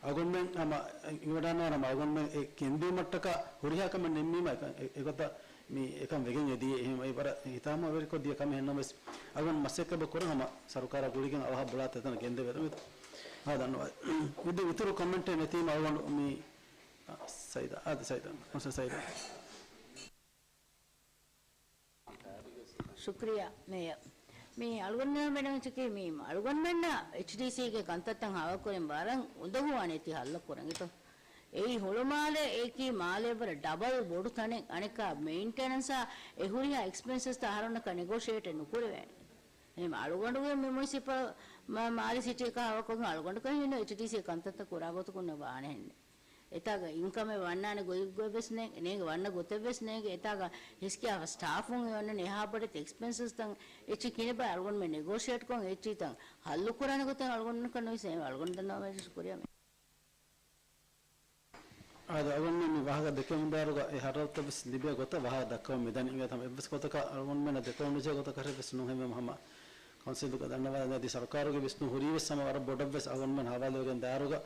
އަޅުގަނޑުމެން ހަމަ އިވަޑާންވާނަމަ އަޅުގަނޑުމެން އެ ގެންދިއުމަށްޓަކާ ހުރިހާ ކަމެއް ނިންމީމަ އެކަ-، އެ-، އެގޮތަށް މި އެކަން ވެގެން އެދިޔަ. އެހެން އެ ވަރަށް ހިތާމަވެރިކޮށް ދިޔަ ކަމެއް. އެހެންނަމަވެސް އަޅުގަނޑު މަސައްކަތް ކުރަން ހަމަ ސަރުކާރާ ގުޅިގެން އަވަހަށް ބުޅާ ތެތަނަށް ގެންދެވޭ. ހާ ދަންނަވާ. މި ދެން އިތުރު ކޮމެންޓެއް ނެތީމަ އަޅުގަނޑު މި، އަ، ސައިދާ، އާދެ ސައިދާ، މަސަ ސައިދާ. ޝުކްރިޔާ މޭޔަރ. މި އަޅުގަނޑުމެން މެޑަމް އެކީ މި އަޅުގަނޑުމެންނަށް އެޗްޑީސީގެ ކަންތައްތައް ހާވަކުރެން ވަރަށް އުނދަގޫވާނެ ތި ހައްލަ ކުރަން އިތު. އެއީ ހުޅުމާލެ އެކީ މާލެ ވަރަށް ޑަބަލް ބޮޑު ތަނެއް އަނެއްކާ މެއިންޓެނަންސާ އެ ހުރިހާ އެކްސްޕެންސަސްތައް އަހަރުންނަކަށް ނެގޯޝިއޭޓެއް ނުކުރެވޭނެ. އެހެން އަޅުގަނޑުގެ މި މުނިސިޕަލް މާ-، މާލެ ސިޓީއަކަށް ހާވަކޮށްގެން އަޅުގަނޑަކަށް ހިންނު އެޗްޑީސީ ކަންތައްތައް ކުރާ ގޮތަކުން ވާނެ ހެންނެ. އެތާގަ އިންކަމެއް ވަންނާނެ ގޮތްގޮތް ވެސް ނޭނގެ، ނޭނގެ ވަންނަ ގޮތެއް ވެސް ނޭނގެ. އެތާގަ ހިސްކިޔާފަ ސްޓާފުން އެ ވަންނަން އެހާ ބޮޑެތި އެކްސްޕެންސަސްތައް އެއްޗެއް ކިނިބަ އަޅުގަނޑުމެން ނެގޯޝިއޭޓްކޮށް އެއްޗެއްތައް ހައްލުކުރާނެ ގޮތެއް އަޅުގަނޑަކަށް ނުވިސް އެ އަޅުގަނޑު ދަންނަވަން ޝުކުރިޔާ މެ. އާދެ، އަޅުގަނޑުމެން މި ވާހަކަ ދެކެވުންދާއިރުގަ އެ ހަރަދުތައް ވެސް ލިބޭ ގޮތަށް ވާހަކަ ދައްކަވަން މިދަނީ. އިނގޭތަ ހަމަ އެއްވެސް ގޮތަކަށް އަޅުގަނޑުމެންނަށް ދެކެވަން ނުޖެހޭ ގޮތަކަށް ވެސް ނޫން. އެހެންވީމަ ހަމަ ކައުންސިލުގަ ދަންނަވާލަން އަދި ސަރުކާރުގެ ވިސްނުން ހުރީ ވެސް ހަމަ ވަރަށް ބޮޑަށް ވެސް އަޅުގަނޑުމެން ހަވާލުވެގެން ދާއިރުގަ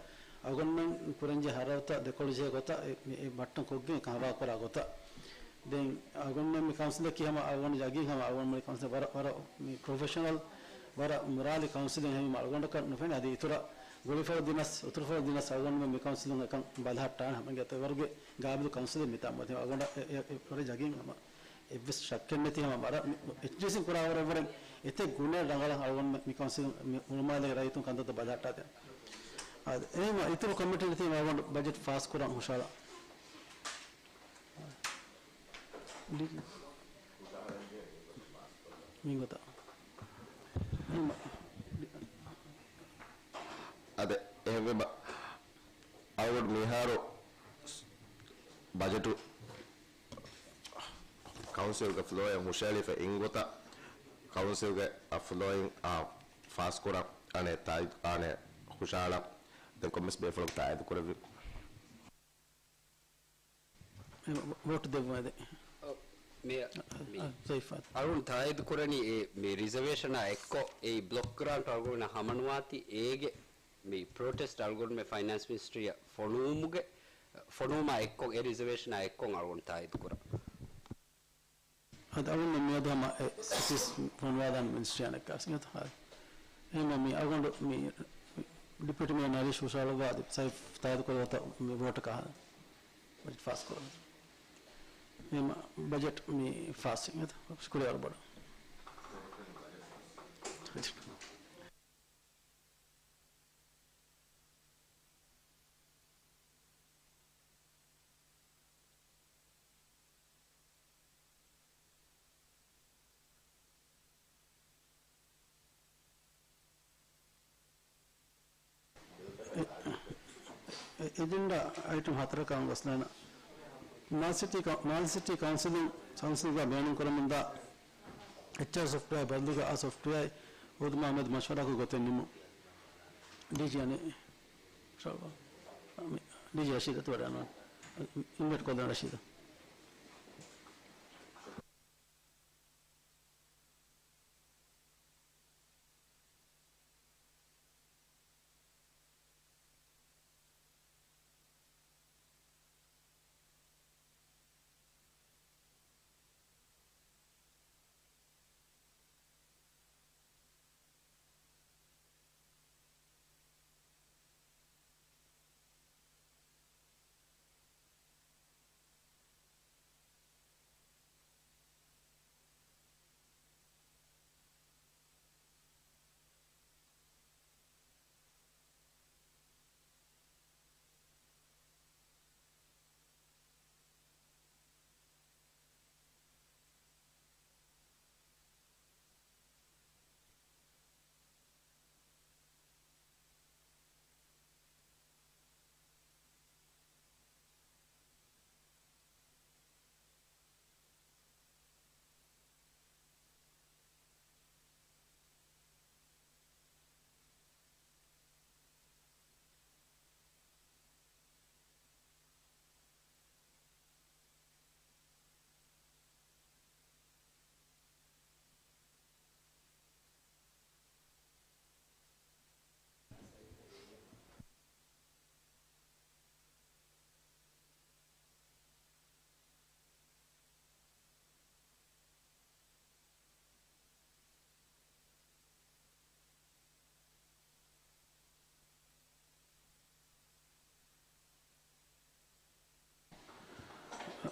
އަޅުގަނޑުމެން ކުރަންޖެހޭ ހަރަދުތައް ދެކޮޅު ޖެހޭ ގޮތަށް އެ، އެ ބައްޓަން ކޮށްގެން އެކަން ހަވާ ކުރާ ގޮތަށް. ދެން އަޅުގަނޑުމެން މި ކައުންސިލަކީ ހަމަ އަޅުގަނޑު އަގީން ހަމަ އަޅުގަނޑުމެން ކައުންސިލް ވަރަށް، ވަރަށް މި ޕްރޮފެޝަނަލް، ވަރަށް މުރާލި ކައުންސިލެއް. އެހެންވީމަ އަޅުގަނޑަކަށް ނުފެނޭ އަދި އިތުރަށް ގުޅިފަޅު ދިނަސް، އުތުރުފަޅު ދިނަސް އަޅުގަނޑުމެން މި ކައުންސިލުން އެކަން ބަލަހައްޓާނެ ހަމަ އިނގޭތޯ އެވަރުގެ ގާބިލު ކައުންސިލެއް މިތާ މަތި އަޅުގަނޑަށް އެ، އެ، އެ، ވަރަށް ޔަގީން ހަމަ އެއްވެސް ޝައްކެއް ނެތި ހަމަ ވަރަށް މި، އެޗްޑީސީން ކުރާ ވަރަށް އެވަރެން އެތެއް ގުނައެއް ރަނގަޅަށް އަޅުގަނޑުމެން މި ކައުންސިލުން މި ހުޅުމާލޭގެ ރައްޔިތުން ކަންތައްތައް ބަލަހައްޓާދޭން. އާދެ، އެހެންވީމަ އިތުރު ކޮމިޓީ ނެތީމަ އަޅުގަނޑު ބަޖެޓް ފާސް ކުރަން ހުށަހަޅާ. މިގޮތަށް. އާދެ، އެހެންވީމަ އަޅުގަނޑު މިހާރު ބަޖެޓު ކައުންސިލްގެ ފްލޯއިން ހުށަހެޅިފަ އިންގޮތަށް ކައުންސިލްގެ ފްލޯއިން އާ ފާސްކުރަން އަނެއް ތާއީދު އަނެއް ހުށަހަޅަން ދެން ކޮންމެސް ބޭފުޅަކު ތާއީދު ކުރެއްވި. ވޯޓް ދެއްވުމަށް ދެ. އަ، މި، މި އަ، ޒައިފާ. އަޅުން ތާއީދު ކުރަނީ އެ، މި ރިޒަވޭޝަނާ އެއްކޮށް އެއީ ބްލޮކް ގްރާންޓް އަޅުގަނޑަށް ހަމަނުވާތީ އޭގެ މި ޕްރޮޓެސްޓް އަޅުގަނޑުމެ ފައިނޭންސް މިނިސްޓްރީއަށް ފޮނުވުމުގެ، ފޮނުވުމާ އެއްކޮށް އެ ރިޒަވޭޝަނާ އެއްކޮށް އަޅުގަނޑު ތާއީދު ކުރަން. އަދި އަޅުގަނޑު މިއަދު ހަމަ އެ ސިޓީސް ފޮނުވާލާން މިނިސްޓްރީއާ ނެއްކާސް އިނގޭތޯ. އެހެންވީމަ މި އަޅުގަނޑު މި ޑިޕިއުޓީ މޭޔަރ ނަރީޝް ހުށަހަޅުއްވާ އަދި ސައިފް ތާއީދު ކުރި ގޮތަށް މި ވޯޓަކަށް އަހަން. ބަޖެޓް ފާސް ކުރަން. އެހެންވީމަ ބަޖެޓް މި ފާސް އިނގޭތޯ. ޝުކުރިއްޔާ ވަރަށް ބޮޑަށް. އެ، އެ، އެޖެންޑާ އައިޓަމް ހަތަރަކަށް ގޮސްލާނަ. މާލެ ސިޓީ ކައު-، މާލެ ސިޓީ ކައުންސިލުން، ކައުންސިލްގަ ބޭނުން ކުރަމުންދާ އެޗްއާރް ސޮފްޓްވެއާ ބަދަލުގަ އާ ސޮފްޓްވެއާ ހޯދުމާ މެދު މަޝްވަރާކޮށް ގޮތެއް ނިމުން. ޑީޖީ އަނެއް، ޑީޖީ ރަޝީދަށް ވަޑައިގަންނަވާނެ. އިންވައިޓް ކޮށްލަން ރަޝީދަށް.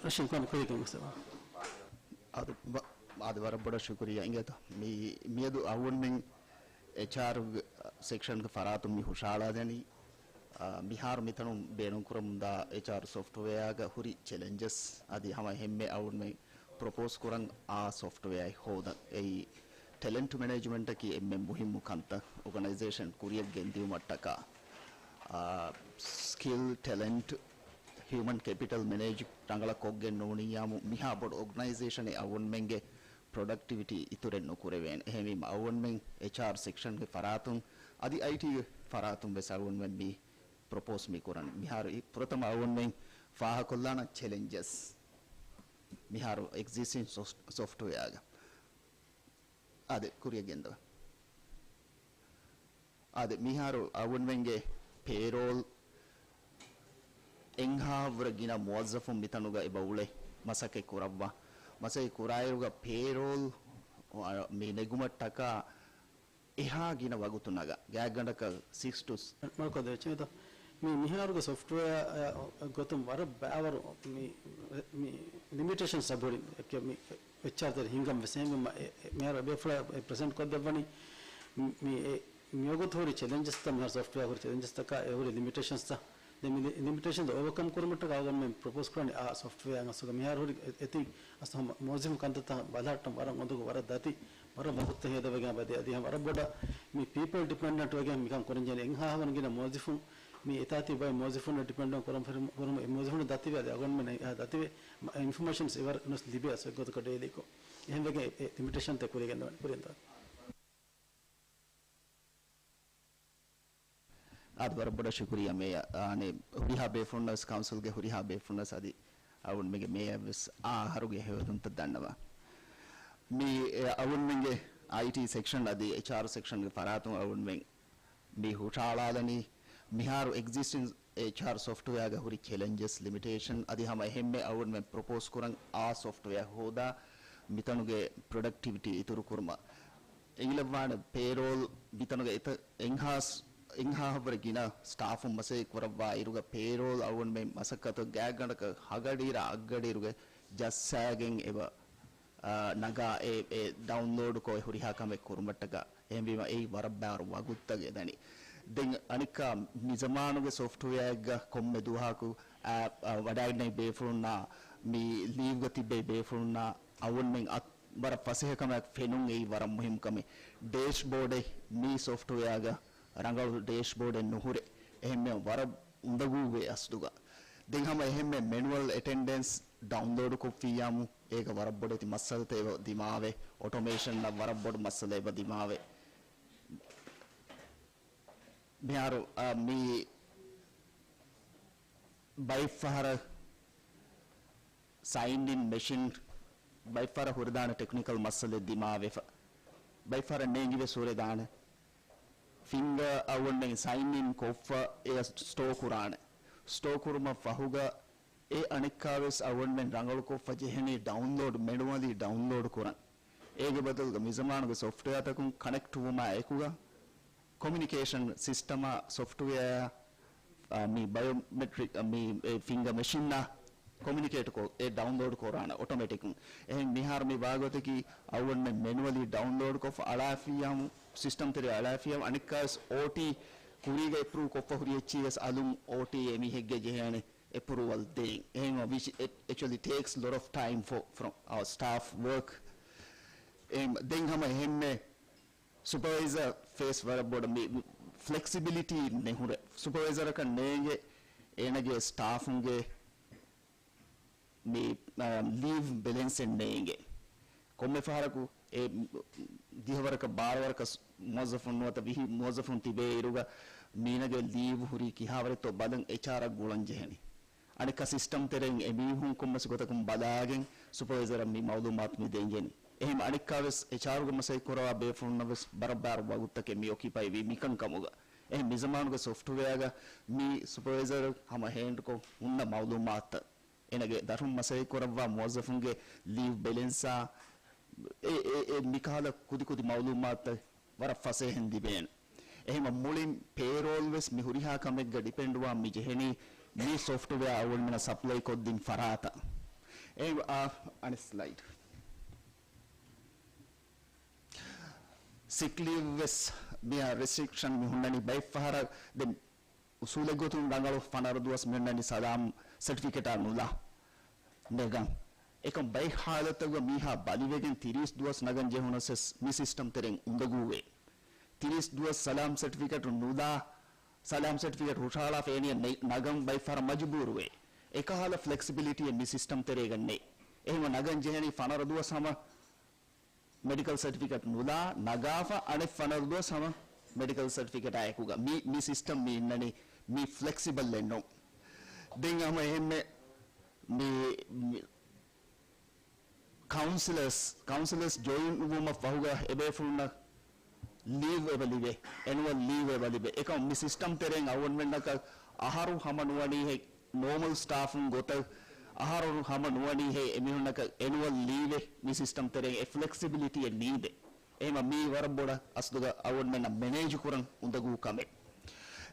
ރަޝީދު ކުރިއަށް ގެންގޮސްލަވާ. އާދެ، ވަ-، އާދެ، ވަރަށް ބޮޑަށް ޝުކުރިއްޔާ އިނގޭތޯ. މި-، މިއަދު އަޅުގަނޑުމެން އެޗްއާރް ސެކްޝަންގެ ފަރާތުން މި ހުށަހަޅާދެނީ، އާ، މިހާރު މިތަނުން ބޭނުންކުރަމުންދާ އެޗްއާރް ސޮފްޓްވެއާގަ ހުރި ޗެލެންޖެސް އަދި ހަމަ އެހެންމެ އަޅުގަނޑުމެން ޕްރޮޕޯސް ކުރަން އާ ސޮފްޓްވެއާއެއް ހޯދަން. އެއީ ޓެލެންޓް މެނޭޖްމަންޓަކީ އެންމެ މުހިއްމު ކަންތައް އޯގަނައިޒޭޝަން ކުރިއަށް ގެންދިއުމަށްޓަކާ، އާ، ސްކިލް، ޓެލެންޓް، ހިއުމަން ކެޕިޓަލް މެނޭޖް ރަނގަޅަށް ކޮށްގެން ނޫނިއްޔާމު މިހާ ބޮޑު އޯގަނައިޒޭޝަނެއް އަޅުގަނޑުމެންގެ ޕްރޮޑަކްޓިވިޓީ އިތުރެއް ނުކުރެވޭނެ. އެހެންވީމަ އަޅުގަނޑުމެން އެޗްއާރް ސެކްޝަންގެ ފަރާތުން އަދި އައިޓީގެ ފަރާތުން ވެސް އަޅުގަނޑުމެން މި ޕްރޮޕޯސް މި ކުރަން. މިހާރު އި-، ފުރަތަމަ އަޅުގަނޑުމެން ފާހަގަކޮށްލާނަން ޗެލެންޖަސް. މިހާރު އެގްޒިސްޓިން ސޮފްޓް-، ސޮފްޓްވެއާގަ. އާދެ، ކުރިއަށް ގެންދަވާ. އާދެ، މިހާރު އަޅުގަނޑުމެންގެ ޕޭރޯލް އެންހާވަރަށް ގިނަ މުވައްޒަފުން މިތަނުގަ އެބަ އުޅެ މަސައްކަތް ކުރައްވާ. މަސައްކަތް ކުރާއިރުގަ ޕޭރޯލް މި ނެގުމަށްޓަކާ އެހާ ގިނަ ވަގުތު ނަގާ ގާތްގަނޑަކަށް ސިކްސް ޓު މަރުކަދަ އެޗެދ މި މިހާރުގެ ސޮފްޓްވެއާ ގޮތުން ވަރަށް ބާވަރު މި، މި ލިމިޓޭޝަންސް އަބުރި މި އެޗްއާރް ތެރެ ހިނގަން ވެސް އެހެންވީމަ މިހާރު އެބޭފުޅާ ޕްރެޒެންޓް ކޮށްދެއްވަނީ މި، މި މިވަގުތު ހުރި ޗެލެންޖަސްތައް، މިހާރު ސޮފްޓްވެއާ ހުރި ޗެލެންޖަސްތަކާ އެ ހުރި ލިމިޓޭޝަންސްތައް. ދެން މި ލި-، ލިމިޓޭޝަން އޯވަކަމް ކުރުމަށްޓަކާ އަޅުގަނޑުމެން ޕްރޮޕޯޒް ކުރަނީ އާ ސޮފްޓްވެއާ އަސްލުގަ މިހާރު ހުރި އެ-، އެތި އަސްލު ހަމަ މުވައްޒަފުން ކަންތައްތައް ބަލަހައްޓަން ވަރަށް އުނދަގޫ ވަރަށް ދަތި، ވަރަށް ވަގުތުތައް ހޭދަވެގެން އަބަދޭ އަދި ހަމަ ވަރަށް ބޮޑަށް މި ޕީޕަލް ޑިޕެންޑެންޓް ވެގެން މިކަން ކުރަން ޖެހޭ. އެންހާ ހަވަން ގިނަ މުވައްޒަފުން މި އެތާތި ބައެއް މުވައްޒަފުންނަށް ޑިޕެންޑް ކުރަން ފެރު-، ކުރުމު އެ މުވައްޒަފުން ދަތިވެ އަދި އަޅުގަނޑުމެން އެ ދަތިވެ އިންފޮމޭޝަންސް އެވަރު ނުސް ލިބޭ އަސް އެއްގޮތަކަށް ޑެއިލީކޮށް. އެހެން ވެގެން އެ، އެ ލިމިޓޭޝަންތައް ކުރިގެން ދަވަން ކުރިއަށް ދާން. އާދެ، ވަރަށް ބޮޑަށް ޝުކުރިއްޔާ މޭޔަރ. އާނެ، ހުރިހާ ބޭފުޅުންނަށް ވެސް، ކައުންސިލްގެ ހުރިހާ ބޭފުޅުންނަށް ވެސް އަދި އަޅުގަނޑުމެންގެ މޭޔަރަށް ވެސް އާ އަހަރުގެ ހެޔޮ އެދުންތައް ދަންނަވާ. މި، އެ، އަޅުގަނޑުމެންގެ އައިޓީ ސެކްޝަން އަދި އެޗްއާރް ސެކްޝަންގެ ފަރާތުން އަޅުގަނޑުމެން މި ހުށަހަޅާލަނީ މިހާރު އެގްޒިސްޓިން އެޗްއާރް ސޮފްޓްވެއާގަ ހުރި ޗެލެންޖަސް، ލިމިޓޭޝަން އަދި ހަމަ އެހެންމެ އަޅުގަނޑުމެން ޕްރޮޕޯޒް ކުރަން އާ ސޮފްޓްވެއާ ހޯދާ މިތަނުގެ ޕްރޮޑަކްޓިވިޓީ އިތުރު ކުރުމަށް. އެނގިލައްވާނެ ޕޭރޯލް މިތަނުގަ އެތައް އެންހާސް، އެންހާހަށްވުރެ ގިނަ ސްޓާފުން މަސައްކަތް ކުރައްވާ އިރުގަ ޕޭރޯލް އަޅުގަނޑުމެން މަސައްކަތު ގާތްގަނޑަކަށް ހަގަޑިއިރާ އަށްގަޑިއިރުގެ ޖައްސާގެން އެބަ، އާ، ނަގާ އެ، އެ ޑައުންލޯޑްކޮށް އެ ހުރިހާ ކަމެއް ކުރުމަށްޓަކާ. އެހެންވީމަ އެއީ ވަރަށް ބާރު ވަގުތުތައް އެދަނީ. ދެން އަނެއްކާ މިޒަމާނުގެ ސޮފްޓްވެއާއެއްގަ ކޮންމެ ދުވަހަކު އާ، އާ، ވަޑައިގަންނައި ބޭފުޅުންނާ މި ލީވްގަ ތިއްބައި ބޭފުޅުންނާ އަވުންމެން އަތް ވަރަށް ފަސޭހަކަމާއެކު ފެނުން އެއީ ވަރަށް މުހިންމު ކަމެއް. ޑޭޝްބޯޑެއް މީ ސޮފްޓްވެއާގަ ރަނގަޅު ޑޭޝްބޯޑެއް ނުހުރޭ. އެހެންމެ ވަރަށް އުނދަގޫވޭ އަސްލުގަ. ދެން ހަމަ އެހެންމެ މެނުއަލް އެޓެންޑެންސް ޑައުންލޯޑު ކޮށްފިއްޔާމު އޭގަ ވަރަށް ބޮޑެތި މައްސަލަތައް އެބަ ދިމާވޭ. އޮޓޮމޭޝަންއަށް ވަރަށް ބޮޑު މައްސަލަ އެބަ ދިމާވޭ. މިހާރު، އާ، މި ބައެއްފަހަރަށް ސައިން އިން މެޝިން ބައެއްފަހަރަށް ހުރެދާނެ ޓެކްނިކަލް މައްސަލައެއް ދިމާވެފަ. ބައެއްފަހަރަށް ނޭނގިވެސް ހުރެދާނެ. ފިންގަ އަވަންނެ ސައިން އިން ކޮށްފަ އެ ސްޓޯ ކުރާނެ. ސްޓޯ ކުރުމަށް ފަހުގަ އެ އަނެއްކާވެސް އަވަންމެން ރަނގަޅުކޮށްފަ ޖެހެނީ ޑައުންލޯޑް، މެނުއަލީ ޑައުންލޯޑް ކުރަން. އޭގެ ބަދަލުގަ މިޒަމާނުގެ ސޮފްޓްވެއާތަކުން ކަނެކްޓް ވުމާ އެކުގަ ކޮމިއުނިކޭޝަން ސިސްޓަމާ ސޮފްޓްވެއާ، އާ، މި ބަޔޮމެޓްރިކް، މި އެ ފިންގަ މެޝިންއާ ކޮމިއުނިކޭޓް ކޮށް އެ ޑައުންލޯޑް ކުރާނެ އޮޓޮމެޓިކުން. އެހެން މިހާރު މި ވާގޮތަކީ އަވަންމެން މެނުއަލީ ޑައުންލޯޑް ކޮށްފަ އަޅާފިއްޔާމު، ސިސްޓަމް ތެރެ އަޅާފިއްޔާމު، އަނެއްކާވެސް އޯޓީ ކުރީގަ އެޕްރޫވް ކޮށްފަ ހުރި އެއްޗިހި ވެސް އަލުން އޯޓީ އެމީހެއްގެ ޖެހޭނެ އެޕްރޫވަލް ދޭން. އެހެން which it actually takes lot of time for, from our staff work. އެ، ދެން ހަމަ އެހެންމެ ސުޕަވައިޒަރ ފޭސް ވަރަށް ބޮޑަށް މި ފްލެކްސިބިލިޓީ ނެހުރޭ. ސުޕަވައިޒަރަކަށް ނޭނގެ އޭނަގެ ސްޓާފުންގެ މި، އާ، ލީވް ބެލެންސެއް ނޭނގެ. ކޮންމެ ފަހަރަކު އެ ދިހަވަރަކަށް ބާރަވަރަކަށް މުވައްޒަފުން ނުވަތަ ވިހި މުވައްޒަފުން ތިބޭ އިރުގަ މީނަގެ ލީވް ހުރީ ކިހާވަރެއްތޯ ބަލަން އެޗްއާރަށް ގުޅަން ޖެހެނީ. އަނެއްކާ ސިސްޓަމް ތެރެއިން އެމީހުން ކޮންމެސް ގޮތަކުން ބަލާގެން ސުޕަވައިޒަރަށް މި މައުލޫމާތު މި ދޭން ޖެހެނީ. އެހެން އަނެއްކާވެސް އެޗްއާރުގެ މަސައްކަތް ކުރައްވާ ބޭފުޅުންނަށް ވެސް ބަރަށް ބާރު ވަގުތުތަކެއް މި އޮކިޕައި ވީ މިކަން ކަމުގަ. އެހެން މިޒަމާނުގެ ސޮފްޓްވެއާގަ މި ސުޕަވައިޒަރު ހަމަ ހޭންޑްކޮށް ހުންނަ މައުލޫމާތުތައް އޭނަގެ ދަށުން މަސައްކަތް ކުރައްވާ މުވައްޒަފުންގެ ލީވް ބެލެންސާ އެ، އެ، އެ މިކަހަލަ ކުދިކުދި މައުލޫމާތުތައް ވަރަށް ފަސޭހައިން ލިބޭނެ. އެހެންވެ މުޅިން ޕޭރޯލް ވެސް މި ހުރިހާ ކަމެއްގަ ޑިޕެންޑްވާން މި ޖެހެނީ މި ސޮފްޓްވެއާ އަޅުގަނޑުމެންނަށް ސަޕްލައި ކޮށްދިން ފަރާތަށް. އެ، އާ، އަނެއް ސްލައިޑް. ސިކް ލީވް ވެސް މިއާ ރެސްޓްރިކްޝަން މި ހުންނަނީ ބައެއްފަހަރަށް ދެން އުސޫލެއްގޮތުން ރަނގަޅު ފަނަރަ ދުވަސް މި ހުންނަނީ ސަލާމް ސެޓްފިކެޓާ ނުލާ ނެގަން. އެކަމް ބައެއް ހާލަތުގަ މީހާ ބަލިވެގެން ތިރީސް ދުވަސް ނަގަން ޖެހުނަސް ވެސް މި ސިސްޓަމް ތެރެއިން އުނދަގޫވޭ. ތިރީސް ދުވަސް ސަލާމް ސެޓްފިކެޓު ނުލާ، ސަލާމް ސެޓްފިކެޓް ހުށަހަޅާފަ އޭނިއަށް ނެ-، ނަގަން ބައެއް ފަހަރަށް މަޖުބޫރުވޭ. އެކަހަލަ ފްލެކްސިބިލިޓީއެއް މި ސިސްޓަމް ތެރޭގަ ނެތް. އެހެންވެ ނަގަން ޖެހެނީ ފަނަރަ ދުވަސް ހަމަ މެޑިކަލް ސެޓްފިކެޓް ނުލާ ނަގާފަ އަނެއް ފަނަރަ ދުވަސް ހަމަ މެޑިކަލް ސެޓްފިކެޓާ އެކުގަ މި، މި ސިސްޓަމް މި އިންނަނީ މި ފްލެކްސިބަލް އެއް ނޫން. ދެން ހަމަ އެހެންމެ މި، މި ކައުންސިލަރސް، ކައުންސިލަރސް ޖޮއިން ވުމަށް ފަހުގަ އެބޭފުޅުންނަށް ލީވް އެބަ ލިބޭ، އެނުއަލް ލީވް އެބަ ލިބޭ. އެކަމް މި ސިސްޓަމް ތެރެއިން އަވަންމެންނަކަށް އަހަރު ހަމަ ނުވަނީހޭ ނޯމަލް ސްޓާފުން ގޮތަށް އަހަރު ހަމަ ނުވަނީހޭ އެމީހުންނަކަށް އެނުއަލް ލީވެއް މި ސިސްޓަމް ތެރެއިން އެ ފްލެކްސިބިލިޓީއެއް ނީދޭ. އެހެމަ މީ ވަރަށް ބޮޑަށް އަސްލުގަ އަވަންމެންނަށް މެނޭޖު ކުރަން އުނދަގޫ ކަމެއް.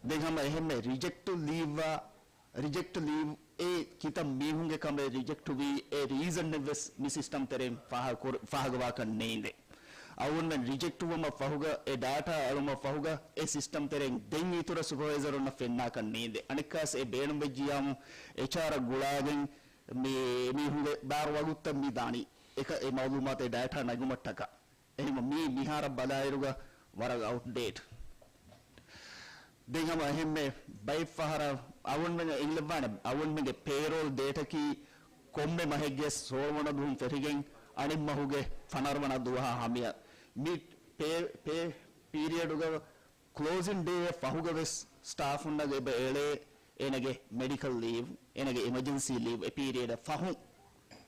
ދެން ހަމަ އެހެންމެ ރިޖެކްޓް ލީވް ވާ، ރިޖެކްޓް ލީވް އެ ކިތައް މީހުންގެ ކަމެއް ރިޖެކްޓް ވީ، އެ ރީޒަންއެއް ވެސް މި ސިސްޓަމް ތެރެއިން ފާހަގަކުރ-، ފާހަގަވާކަށް ނޭނގެ. އަވަންމެން ރިޖެކްޓް ވުމަށް ފަހުގަ، އެ ޑާޓާ އެޅުމަށް ފަހުގަ، އެ ސިސްޓަމް ތެރެއިން ދެން އިތުރަށް ސުޕަވައިޒަރުންނަށް ފެންނާކަށް ނޭނގެ. އަނެއްކާސް އެ ބޭނުންވެއްޖިޔާމު، އެޗްއާރަށް ގުޅާގެން މި މީހުންގެ ބާރު ވަގުތަށް މި ދާނީ. އެކަ އެ މައުލޫމާތު އެ ޑާޓާ ނަގުމަށްޓަކާ. އެހެން މީ މިހާރަށް ބަލާއިރުގަ ވަރަށް އައުޓްޑޭޓް. ދެން ހަމަ އެހެންމެ ބައެއް ފަހަރަށް އަވަންމެން އެނގިލައްވާނެ، އަވަންމެންގެ ޕޭރޯލް ޑޭޓަކީ ކޮންމެ މަހެއްގެ ސޯޅަ ވަނަ ދުވަހުން ފެށިގެން އަނެއް މަހުގެ ފަނަރަ ވަނަ ދުވަހާ ހަމަޔަށް. މި ޕޭ، ޕޭ ޕީރިއަޑުގަ ކްލޯޒިން ޑޭއަށް ފަހުގަ ވެސް ސްޓާފުންނަށް އެބަ އެޅޭ އޭނަގެ މެޑިކަލް ލީވް، އޭނަގެ އެމަޖެންސީ ލީވް އެ ޕީރިއަޑަށް ފަހުން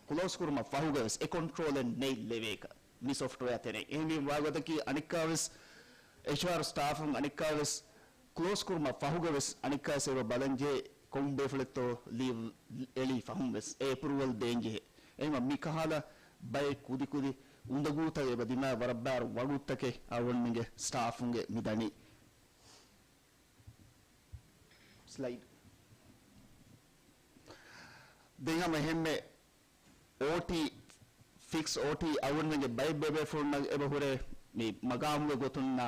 ކްލޯޒް ކުރުމަށް ފަހުގަ ވެސް އެ ކޮންޓްރޯލެއް ނެތް ލެވޭކަށް މި ސޮފްޓްވެއާ ތެރެއިން. އެހެންވީމަ ވާގޮތަކީ އަނެއްކާވެސް އެޗްއާރް ސްޓާފުން އަނެއްކާވެސް ކްލޯޒް ކުރުމަށް ފަހުގަވެސް އަނެއްކާވެސް އެބަ ބަލަންޖެހޭ ކޮން ބޭފުޅެއްތޯ ލީވް އެޅީ ފަހުންވެސް އެ އެޕްރޫވަލް ދޭންޖެހޭ. އެހެންވީމަ މިކަހަލަ ބައެއް ކުދިކުދި އުނދަގޫތައް އެބަ ދިމާ ވަރަށް ބާރު ވަގުތުތަކެއް އަޅުގަނޑުމެންގެ ސްޓާފުންގެ މި ދަނީ. ސްލައިޑް. ދެން ހަމަ އެހެންމެ އޯޓީ، ފިކްސް އޯޓީ އަޅުގަނޑުމެންގެ ބައެއް ބޭބޭފުޅުންނަށް އެބަ ހުރޭ މި މަގާމުގެ ގޮތުންނާ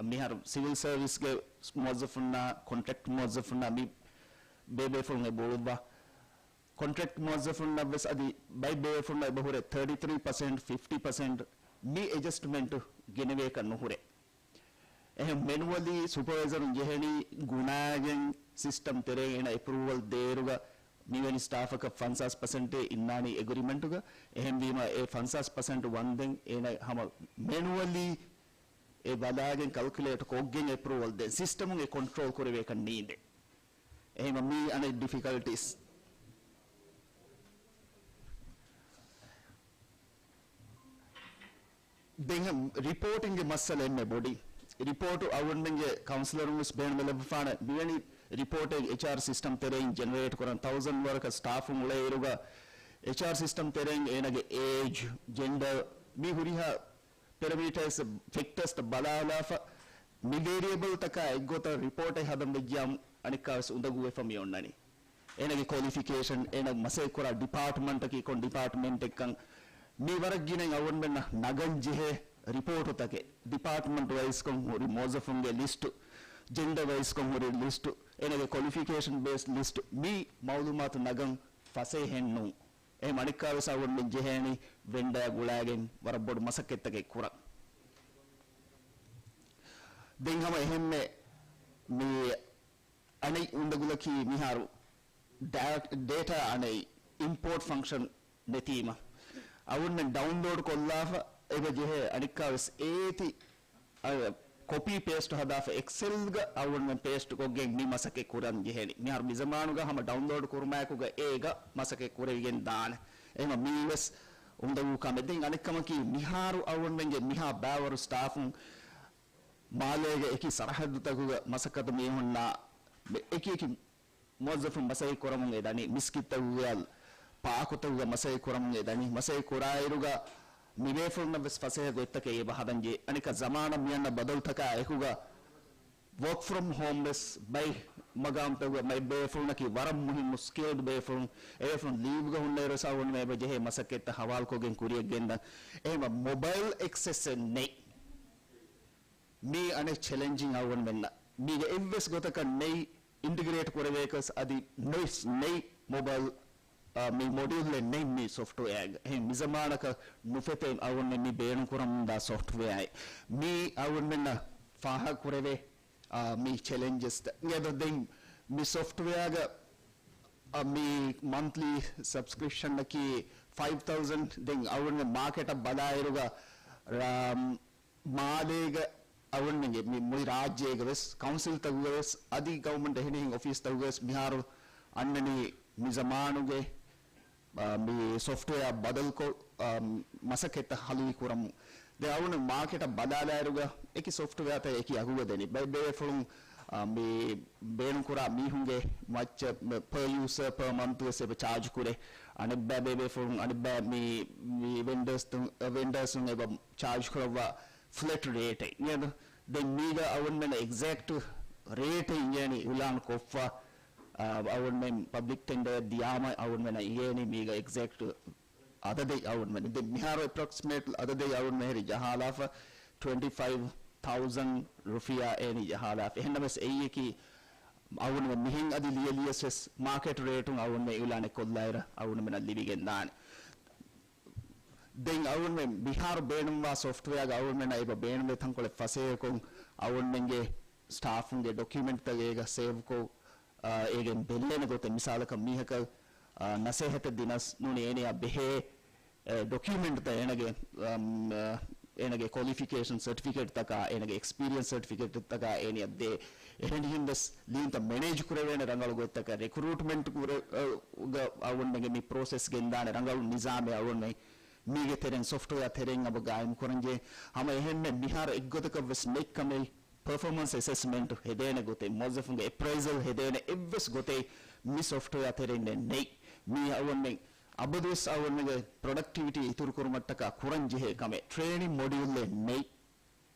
މިހާރު ސިވިލް ސަރވިސްގެ މުވައްޒަފުންނާ ކޮންޓްރެކްޓް މުވައްޒަފުންނާ މި ބޭބޭފުޅުން އެބަ އުޅުއްވާ. ކޮންޓްރެކްޓް މުވައްޒަފުންނަށް ވެސް އަދި ބައެއް ބޭބޭފުޅުންނަށް އެބަ ހުރޭ ތާޓީ ތްރީ ޕަސެންޓް، ފިފްޓީ ޕަސެންޓް މި އެޖަސްޓްމަންޓު ގެނެވޭކަށް ނުހުރޭ. އެހެން މެނުއަލީ ސުޕަވައިޒަރުން ޖެހެނީ ގުނާގެން ސިސްޓަމް ތެރޭ އޭނަ އެޕްރޫވަލް ދޭއިރުގަ މިވެނި ސްޓާފަކަށް ފަންސާސް ޕަސެންޓޭ އިންނާނީ އެގްރިމެންޓުގަ. އެހެންވީމަ އެ ފަންސާސް ޕަސެންޓް ވަންދެން އޭނަ ހަމަ މެނުއަލީ އެ ބަލާގެން ކަލްކިއުލޭޓް ކޮށްގެން އެޕްރޫވަލް ދޭން ސިސްޓަމުން އެ ކޮންޓްރޯލް ކުރެވޭކަށް ނީނދޭ. އެހެންވީމަ މީ އަނެއް ޑިފިކަލްޓީސް. ދެން ރިޕޯޓިންގގެ މައްސަލަ އެންމެ ބޮޑީ. ރިޕޯޓު އަޅުގަނޑުމެންގެ ކައުންސިލަރުން ވެސް ބޭނުމެލައްވާފާނެ މިވެނި ރިޕޯޓެއް އެޗްއާރް ސިސްޓަމް ތެރެއިން ޖެނެރޭޓް ކުރަން. ތައުޒަން ވަރަކަށް ސްޓާފުން އުޅޭއިރުގަ އެޗްއާރް ސިސްޓަމް ތެރެއިން އޭނަގެ އޭޖް، ޖެންޑަރ، މި ހުރިހާ ޕެރަމީޓަރސް، ފެކްޓަރސްތައް ބަލާލާފަ، މި ވޭރިއަބަލްތަކާ އެއްގޮތަށް ރިޕޯޓެއް ހަދަން ވެއްޖިއްޔާ އަނެއްކާވެސް އުނދަގޫވެފަ މި އޮންނަނީ. އޭނަގެ ކޮލިފިކޭޝަން، އޭނަ މަސައްކަތްކުރާ ޑިޕާޓްމަންޓަކީ ކޮން ޑިޕާޓްމަންޓެއްކަން، މީ ވަރަށް ގިނައިން އަޅުގަނޑުމެންނަށް ނަގަން ޖެހޭ ރިޕޯޓުތަކެއް. ޑިޕާޓްމަންޓް ވައިސްކޮށް ހުރި މުވައްޒަފުންގެ ލިސްޓު، ޖެންޑަރ ވައިސްކޮށް ހުރި ލިސްޓު، އޭނަގެ ކޮލިފިކޭޝަން ބޭސް ލިސްޓު، މި މައުލޫމާތު ނަގަން ފަސޭހައެއް ނޫން. އެހެން އަނެއްކާވެސް އަޅުގަނޑުމެން ޖެހޭނީ ވެންޑާ ގުޅާގެން ވަރަށް ބޮޑު މަސައްކަތްތަކެއް ކުރަން. ދެން ހަމަ އެހެންމެ މި އަނެއް އުނދަގުލަކީ މިހާރު ޑާ-، ޑޭޓާ އަނެއް އިމްޕޯޓް ފަންކްޝަން ނެތީމަ، އަޅުގަނޑުމެން ޑައުންލޯޑް ކޮށްލާފަ އެބަ ޖެހޭ އަނެއްކާވެސް އޭތި އަ، ކޮޕީ ޕޭސްޓް ހަދާފަ އެކްސެލްގަ އަޅުގަނޑުމެން ޕޭސްޓް ކޮށްގެން މި މަސައްކަތް ކުރަން ޖެހޭނީ. މިހާރު މި ޒަމާނުގަ ހަމަ ޑައުންލޯޑް ކުރުމާއެކުގަ އޭގަ މަސައްކަތް ކުރެވިގެން ދާނެ. އެހެންވީމަ މީވެސް އުނދަގޫ ކަމެއް. ދެން އަނެއްކަމަކީ މިހާރު އަޅުގަނޑުމެންގެ މިހާ ބައިވަރު ސްޓާފުން މާލޭގެ އެކި ސަރަހައްދުތަކުގަ މަސައްކަތު މީހުންނާ އެކި އެކި މުވައްޒަފުން މަސައްކަތް ކުރަމުން އެ ދަނީ، މިސްކިތްތަކުގަ، ޕާކުތަކުގަ މަސައްކަތް ކުރަމުން އެ ދަނީ. މަސައްކަތް ކުރާއިރުގަ މިބޭފުޅުންނަށް ވެސް ފަސޭހަ ގޮތްތަކެއް އެބަ ހަދަން ޖެހޭ. އަނެއްކާ ޒަމާނަށް މިއަންނަ ބަދަލުތަކާ އެކުގަ ވޯކް ފްރޮމް ހޯމް ވެސް ބައެއް މަގާމްތަކުގަ މައި ބޭފުޅުންނަކީ ވަރަށް މުހިއްމު ސްކިލްޑް ބޭފުޅުން. އެބޭފުޅުން ލީވްގަ ހުންނައިރު ވެސް އަޅުގަނޑުމެން އެބަ ޖެހޭ މަސައްކަތްތައް ހަވާލުކޮށްގެން ކުރިޔަށް ގެންދަން. އެހެންވީމަ މޮބައިލް އެކްސެސްއެއް ނެތް. މީ އަނެއް ޗެލެންޖިން އަޅުގަނޑުމެންނަށް. މީގެ އެއްވެސް ގޮތަކަށް ނެތް އިންޓިގްރޭޓް ކުރެވޭކަސް އަދި ނޮއިސް ނެތް މޮބައިލް، އާ، މި މޮޑިއުލްއެއް ނެތް މި ސޮފްޓްވެއާގަ. އެހެން މި ޒަމާނަކަށް ނުފެތޭ އަޅުގަނޑުމެން މި ބޭނުން ކުރަމުންދާ ސޮފްޓްވެއާއެއް. މީ އަޅުގަނޑުމެންނަށް ފާހަގަ ކުރެވޭ، އާ، މި ޗެލެންޖަސްތައް. އެދޮ ދެން މި ސޮފްޓްވެއާގަ، އާ، މި މަންތްލީ ސަބްސްކްރިޕްޝަންއަކީ ފައިވް ތައުޒަންޑް. ދެން އަޅުގަނޑުމެން މާކެޓަށް ބަލާއިރުގަ، ރާ-، މާލޭގަ އަޅުގަނޑުމެންގެ މި މުޅި ރާއްޖޭގަ ވެސް، ކައުންސިލްތަކުގަ ވެސް، އަދި ގަވަމަންޓް އެހެނިހެން އޮފީސްތަކުގަ ވެސް މިހާރު އަންނަނީ މި ޒަމާނުގެ، އާ، މި ސޮފްޓްވެއާ ބަދަލުކޮށް، އާ، މަސައްކަތްތައް ހަލުވި ކުރަމުން. ދެން އަޅުގަނޑު މާކެޓަށް ބަލާލާއިރުގަ އެކި ސޮފްޓްވެއާތައް އެކި އަގުގަ ދެނީ. ބައެއް ބޭފުޅުން، އާ، މި ބޭނުންކުރާ މީހުންގެ މައްޗަށް ޕަރ ޔޫސަރ ޕަރ މަންތު ވެސް އެބަ ޗާޖް ކުރޭ. އަނެއްބައި ބޭބޭފުޅުން، އަނެއްބައި މި، މި ވެންޑަރސް، ވެންޑަރސުން އެބަ ޗާޖް ކުރައްވާ ފްލެޓް ރޭޓެއް ނޭދ. ދެން މީގަ އަވަންމެން އެގްޒެކްޓް ރޭޓެއް އިނގޭނީ އިއުލާން ކޮށްފަ، އަވަންމެން ޕަބްލިކް ޓެންޑަރ ދިޔާމަ އަވަންމެން އިނގޭނީ މީގަ އެގްޒެކްޓް އަދަދެއް އަވަންމެން. ދެން މިހާރު އެޕްރޮކްސިމޭޓް އަދަދެއް އަވަންމެން ހެރި ޖަހާލާފަ ޓްވެންޓީ ފައިވް ތައުޒަން ރުފިޔާ އޭނި ޖަހާލާފަ. އެހެންނަމަސް އެއީކީ އަވަންމެން މިހެން އަދި ލިޔެލިޔަސް ވެސް މާކެޓް ރޭޓުން އަވަންމެން އިއުލާނެއް ކޮށްލާއިރަ އަވަންމެންނަށް ލިބިގެން ދާނެ. ދެން އަވަންމެން މިހާރު ބޭނުންވާ ސޮފްޓްވެއާގަ އަވަންމެންނަށް އެބަ ބޭނުންވޭ ތަންކޮޅެއް ފަސޭހަކޮށް އަވަންމެންގެ ސްޓާފުންގެ ޑޮކިއުމެންޓްތައް އޭގަ ސޭވްކޮށް، އޭގެން ބެލޭނެ ގޮތެއް މިސާލަކަށް މީހަކަށް ނަސޭހަތެއް ދިނަސް ނޫނީ އޭނަޔާ ބެހޭ ޑޮކިއުމެންޓްތައް އޭނަގެ، އަމް، އޭނަގެ ކޮލިފިކޭޝަން ސަޓިފިކެޓްތަކާ، އޭނަގެ އެކްސްޕީރިއަންސް ސަޓިފިކެޓްތަކާ އޭނަޔަށް ދޭ. އެހެނިހެން ވެސް ލިޔުންތައް މެނޭޖް ކުރެވޭނެ ރަނގަޅު ގޮތްތަކަށް ރެކްރޫޓްމަންޓް ކުރެ، ގަ އަވަންމެންގެ މި ޕްރޮސެސް ގެންދާނެ ރަނގަޅު ނިޒާމެއް އަވަންމެން މީގެ ތެރެއިން ސޮފްޓްވެއާ ތެރެއިން އެބަ ގާއިމް ކުރަންޖެހޭ. ހަމަ އެހެންމެ މިހާރު އެއްގޮތަކަށް ވެސް ނެތް ކަމެއް ޕަރފޯމަންސް އެސެސްމަންޓް ހެދޭނެ ގޮތެއް، މުވައްޒަފުންގެ އެޕްރައިޒަލް ހެދޭނެ އެއްވެސް ގޮތެއް މި ސޮފްޓްވެއާ ތެރެއިން ނެތް. މީ އަވަންމެން އަބަދުވެސް އަވަންމެންގެ ޕްރޮޑަކްޓިވިޓީ އިތުރުކުރުމަށްޓަކާ ކުރަންޖެހޭ ކަމެއް. ޓްރޭނިން މޮޑިއުލެއް ނެތް.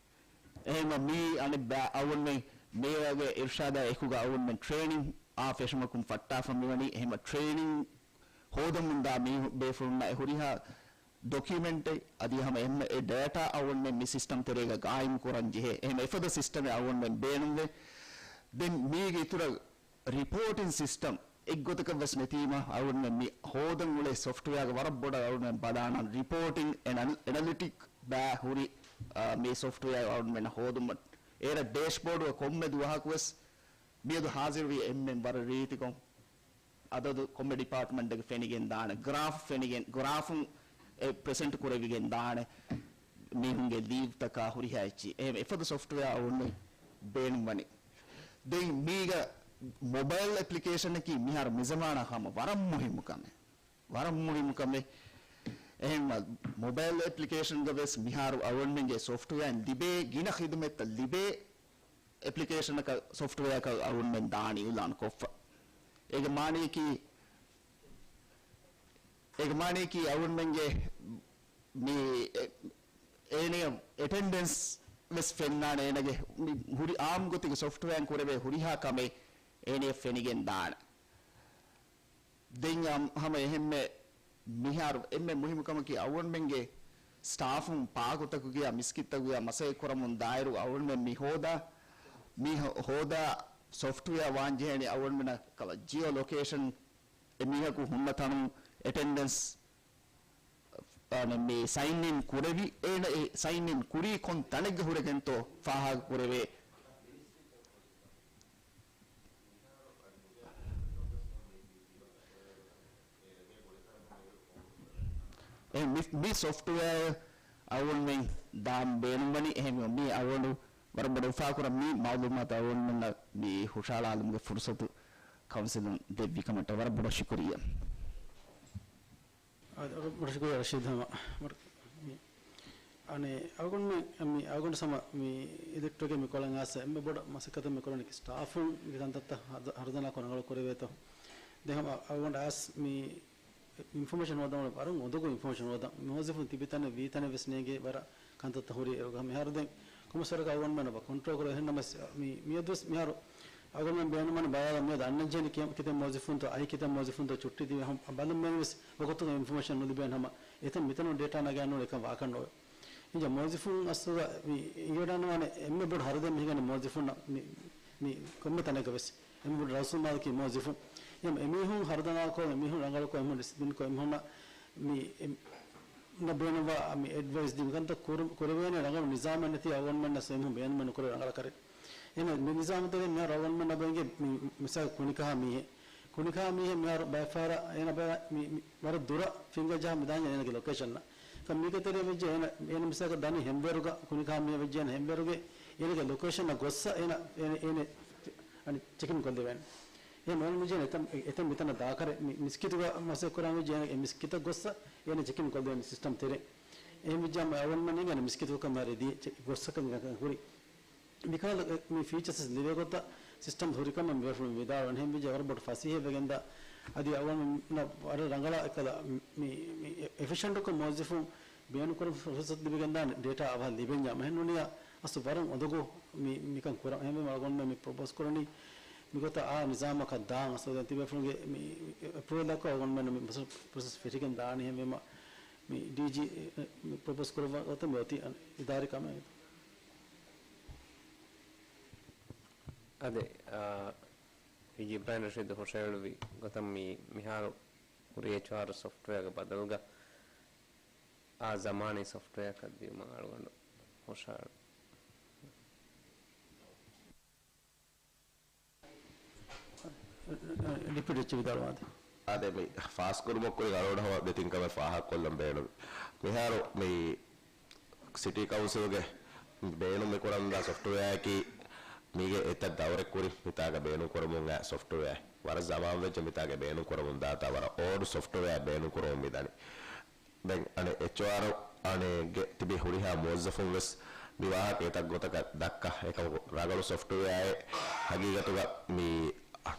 އެހެންވެ މީ އަނެއް ބައި އަވަންމެން މޭޔަރގެ އިރްޝާދާ އެކުގަ އަވަންމެން ޓްރޭނިން އާ ފެށުމަކުން ފައްޓާފަ މިވަނީ. އެހެންވެ ޓްރޭނިން ހޯދަމުންދާ މީ ބޭފުޅުންނަށް އެ ހުރިހާ ޑޮކިއުމެންޓެއް އަދި ހަމަ އެހެންމެ އެ ޑޭޓާ އަވަންމެން މި ސިސްޓަމް ތެރޭގަ ގާއިމް ކުރަން ޖެހޭ. އެހެން އެފަދަ ސިސްޓަމެއް އަވަންމެން ބޭނުންވޭ. ދެން މީގެ އިތުރަށް ރިޕޯޓިން ސިސްޓަމް އެއްގޮތަކަށް ވެސް ނެތީމަ އަވަންމެން މި ހޯދަން އުޅޭ ސޮފްޓްވެއާގެ ވަރަށް ބޮޑަށް އަވަންމެން ބަލާނަން ރިޕޯޓިން އެނަލް-، އެނަލިޓިކް ބައި ހުރި، އާ، މި ސޮފްޓްވެއާ އަވަންމެން ހޯދުމަށް. އޭރަށް ޑޭޝްބޯޑު ކޮންމެ ދުވަހަކު ވެސް މިއަދު ހާޒިރުވި އެންމެން ވަރަށް ރީތިކޮށް އަދަދު ކޮންމެ ޑިޕާޓްމަންޓެއްގެ ފެނިގެން ދާނެ، ގްރާފް ފެނިގެން، ގްރާފުން އެ ޕްރެޒެންޓް ކުރެވިގެން ދާނެ، މީހުންގެ ލީވްތަކާ ހުރިހާ އެއްޗި. އެހެން އެފަދަ ސޮފްޓްވެއާ އަވަންމެން ބޭނުންވަނީ. ދެން މީގަ މޮބައިލް އެޕްލިކޭޝަނަކީ މިހާރު މިޒަމާނަށް ހަމަ ވަރަށް މުހިއްމު ކަމެއް. ވަރަށް މުހިއްމު ކަމެއް. އެހެން މޮބައިލް އެޕްލިކޭޝަންގަ ވެސް މިހާރު އަވަންމެންގެ ސޮފްޓްވެއާއިން ލިބޭ ގިނަ ޚިދުމަތްތައް ލިބޭ އެޕްލިކޭޝަނަކަށް، ސޮފްޓްވެއާއަކަށް އަވަންމެން ދާނީ އިއުލާން ކޮށްފަ. އޭގެ މާނަޔަކީ، އޭގެ މާނަޔަކީ އަވަންމެންގެ މި އެ-، އޭނަޔަށް އެޓެންޑެންސް ވެސް ފެންނާނެ، އޭނަގެ މި ހުރި އާއްމު ގޮތުގެ ސޮފްޓްވެއާއިން ކުރެވޭ ހުރިހާ ކަމެއް އޭނަޔަށް ފެނިގެން ދާނެ. ދެން އަމް-، ހަމަ އެހެންމެ މިހާރު އެންމެ މުހިއްމު ކަމަކީ އަވަންމެންގެ ސްޓާފުން ޕާކުތަކުގެއާ މިސްކިތްތަކުގެއާ މަސައްކަތް ކުރަމުން ދާއިރު އަވަންމެން މި ހޯދާ، މި ހޯ-، ހޯދާ ސޮފްޓްވެއާ ވާންޖެހޭނީ އަވަންމެނަށް ކަލަ ޖިއޯ ލޮކޭޝަން އެ މީހަކު ހުންނަ ތަނުން އެޓެންޑެންސް އަނެއް މި ސައިން އިން ކުރެވި، އޭނަ އެ ސައިން އިން ކުރީ ކޮން ތަނެއްގަ ހުރެގެންތޯ ފާހަގަ ކުރެވޭ. އެ މި، މި ސޮފްޓްވެއާ އަވަންމެން ދާން ބޭނުންވަނީ. އެހެންވީމަ މި އަވަން ވަރަށް ބޮޑަށް އުފާކުރަން މި މައުލޫމާތު އަވަންމެންނަށް މި ހުށަހަޅާލުމުގެ ފުރުސަތު ކައުންސިލުން ދެއްވި ކަމަށްޓަށް ވަރަށް ބޮޑަށް ޝުކުރިއްޔާ. އާދެ، ވަރަށް ބޮޑަށް ޝުކުރިއްޔާ ރަޝީދު ހަމަ. މަރ-، މި، އަނެއް، އަޅުގަނޑުމެން މި އަޅުގަނޑު ހަމަ މި އިލެކްޓްރިކް މި ކޮޅަށް އައިސް އެންމެ ބޮޑަށް މަސައްކަތެއް މި ކުރަނީ ސްޓާފުންގެ ކަންތައްތައް ހަރު-، ހަރުދަނާކޮށް ރަނގަޅު ކުރެވޭތޯ. ދެން ހަމަ އަޅުގަނޑު އައިސް މި އިންފޮމޭޝަން ހޯދަން ވަރަށް އުނދަގޫ އިންފޮމޭޝަން ހޯދަން. މުވައްޒަފުން ތިބި ތަނެއް ވީ ތަނެއް ވެސް ނޭނގޭ ވަރަށް ކަންތައްތައް ހުރި އިރުގަ މިހާރު ދެން ކޮންމެސް ވަރަކަށް އަޅުގަނޑުމެން އޮބަ ކޮންޓްރޯލް ކުރޭ. އެހެންނަމަވެސް މި، މިއަދުވެސް މިހާރު އަޅުގަނޑުމެން ބޭނުމަށް ބަލާލަން މިއަދު އަންނަންޖެހެނީ ކި-، ކިތައް މުވައްޒަފުންތޯ އައި ކިތައް މުވައްޒަފުންތޯ ޗުއްޓީ ދިވެ ހަމަ ބަލަން މިއަދުވެސް ވަގުތުގަ އިންފޮމޭޝަން ނުލިބޭން ހަމަ އެތަން މިތަނުން ޑޭޓާ ނަގާން ނޫން އެކަން ވާކަށް ނޯވޭ. އިންޖާ މުވައްޒަފުން އަސްލުގަ މި އިނގޭ ވަޑާންވާނެ އެންމެ ބޮޑު ހަރަދެއް މިހިނގަނީ މުވައްޒަފުންނަށް މި، މި ކޮންމެ ތަނެއްގަ ވެސް. އެންމެ ބޮޑު ރަސްމާލަކީ މުވައްޒަފުން. އެމް-، އެމީހުން ހަރުދަނާކޮށް، އެމީހުން ރަނގަޅުކޮށް، އެމީހުން ޑިސިޕްލިންކޮށް، އެމީހުންނަށް މި، އެ-، ނަށް ބޭނުންވާ މި އެޑްވައިސް ދިން ކަންތައް ކުރު-، ކުރެވޭނެ ރަނގަޅު ނިޒާމެއް ނެތި އަވަންމެންނަށް އެމީހުން ބޭނުމެއް ނުކުރޭ ރަނގަޅަށް ކަރެ. އެން މި ނިޒާމު ތެރެއިން މިހާރު އަވަންމެންނަށް ބައިގެ މި މިސާލް ކުނިކަހާ މީހެއް. ކުނިކަހާ މީހެއް މިހާރު ބައެއް ފަހަރަށް އޭނަ ބައި މި، މި ވަރަށް ދުރަށް ފިނގަ ޖަހާ މި ދާންޏާ އޭނަގެ ލޮކޭޝަންއަށް. ކަ މީގެ ތެރޭ ވެއްޖެ އޭނަ، އޭނަ މިސާލަކަށް ދަނީ ހެންވޭރުގަ، ކުނިކަހާ މީހެއް ވެއްޖެ އޭނަ ހެންވޭރުގެ އޭނަގެ ލޮކޭޝަނަށް ގޮއްސަ އޭނަ، އޭނަ، އޭނަ އަނި ޗެކިން ކޮށްލެވޭނެ. އެހެން އޭނަ މިޖެހެނީ އެތަން، އެތަން މިތަނަށް ދާކަރެ މި، މިސްކިތުގަ މަސައްކަތް ކުރާ މިޖެހެނީ އޭނަ އެ މިސްކިތަށް ގޮއްސަ އޭނަ ޗެކިން ކޮށްލެވޭނެ ސިސްޓަމް ތެރޭ. އެހެން ވެއްޖާމަ އަވަންމެން އޭނަ މިސްކިތުގަ މާ ރެދީ ޗެ-، ގޮއްސަކަށް ކުރި. މިކަހަލަ މި ފީޗާސް ލިބޭ ގޮތަށް ސިސްޓަމް ހުރިކަމަށް މިވެފުޅުން ވިދާޅުވަން. އެހެން ވެއްޖެ ވަރަށް ބޮޑު ފަސޭހައެއް ވެގެންދާ އަދި އަވަންމެންނަށް ވަރަށް ރަނގަޅަށް އެކަލަ މި، މި އެ-، އެފިޝަންޓްކޮށް މުވައްޒަފުން ބޭނުންކުރުން ފުރުސަތު ލިބިގެންދާނެ ޑޭޓާ އަވަހަށް ލިބެންޏާ މެހެންނޫނިއްޔާ އަސްލު ވަރަށް އުނދަގޫ މި، މިކަން ކުރަން. އެހެންވީމަ އަޅުގަނޑުމެން މި ޕްރޮޕޯސް ކުރަނީ މިގޮތަށް އާ ނިޒާމަކަށް ދާން. އަސްލު ދެން ތިބޭފުޅުންގެ މި އެޕްރޫވަލް ދައްކާ އަޅުގަނޑުމެން މި ޕްރޮސެސް ފެށިގެން ދާނީ. އެހެންވީމަ މި ޑީޖީ މި ޕްރޮޕޯސް ކުރައްވާ ގޮތަށް މި އޮތީ އިދާރީ ކަމެއް. އަދި، އާ، ޑީޖީ އިބްރާހިމް ރަޝީދު ހުށައެޅުއްވި ގޮތަށް މި މިހާރު ހުރި އެޗްއާރް ސޮފްޓްވެއާގެ ބަދަލުގަ އާ ޒަމާނީ ސޮފްޓްވެއާއަކަށް ދިއުމަށް އަޅުގަނޑު ހުށަހަޅު. ޑިޕިއުޓީ އެޗްއޯޑީ ވިދާޅުވާނެ. އާދެ، މި ފާސްކުރުމަށް ކުރިން އަޅުގަނޑަށް ހަމަ ދެތިން ކަމެއް ފާހަގަކޮށްލަން ބޭނުން. މިހާރު މި ސިޓީ ކައުންސިލްގެ ބޭނުން މި ކުރަންދާ ސޮފްޓްވެއާއަކީ މީގެ އެތައް ދައުރެއް ކުރިން މިތާގަ ބޭނުން ކުރަމުން އައި ސޮފްޓްވެއާ. ވަރަށް ޒަމާން ވެއްޖެ މިތާގަ ބޭނުން ކުރަމުން ދާތާ ވަރަށް އޯލްޑް ސޮފްޓްވެއާ ބޭނުން ކުރަމުން މިދަނީ. ދެން އަނެއް އެޗްއޯއާރު އަނެއްގެ ތިބި ހުރިހާ މުވައްޒަފުން ވެސް މި ވާހަކަ އެތައް ގޮތަކަށް ދައްކާ. އެކަމަކު ރަނގަޅު ސޮފްޓްވެއާއެއް ހަގީގަތުގަ މި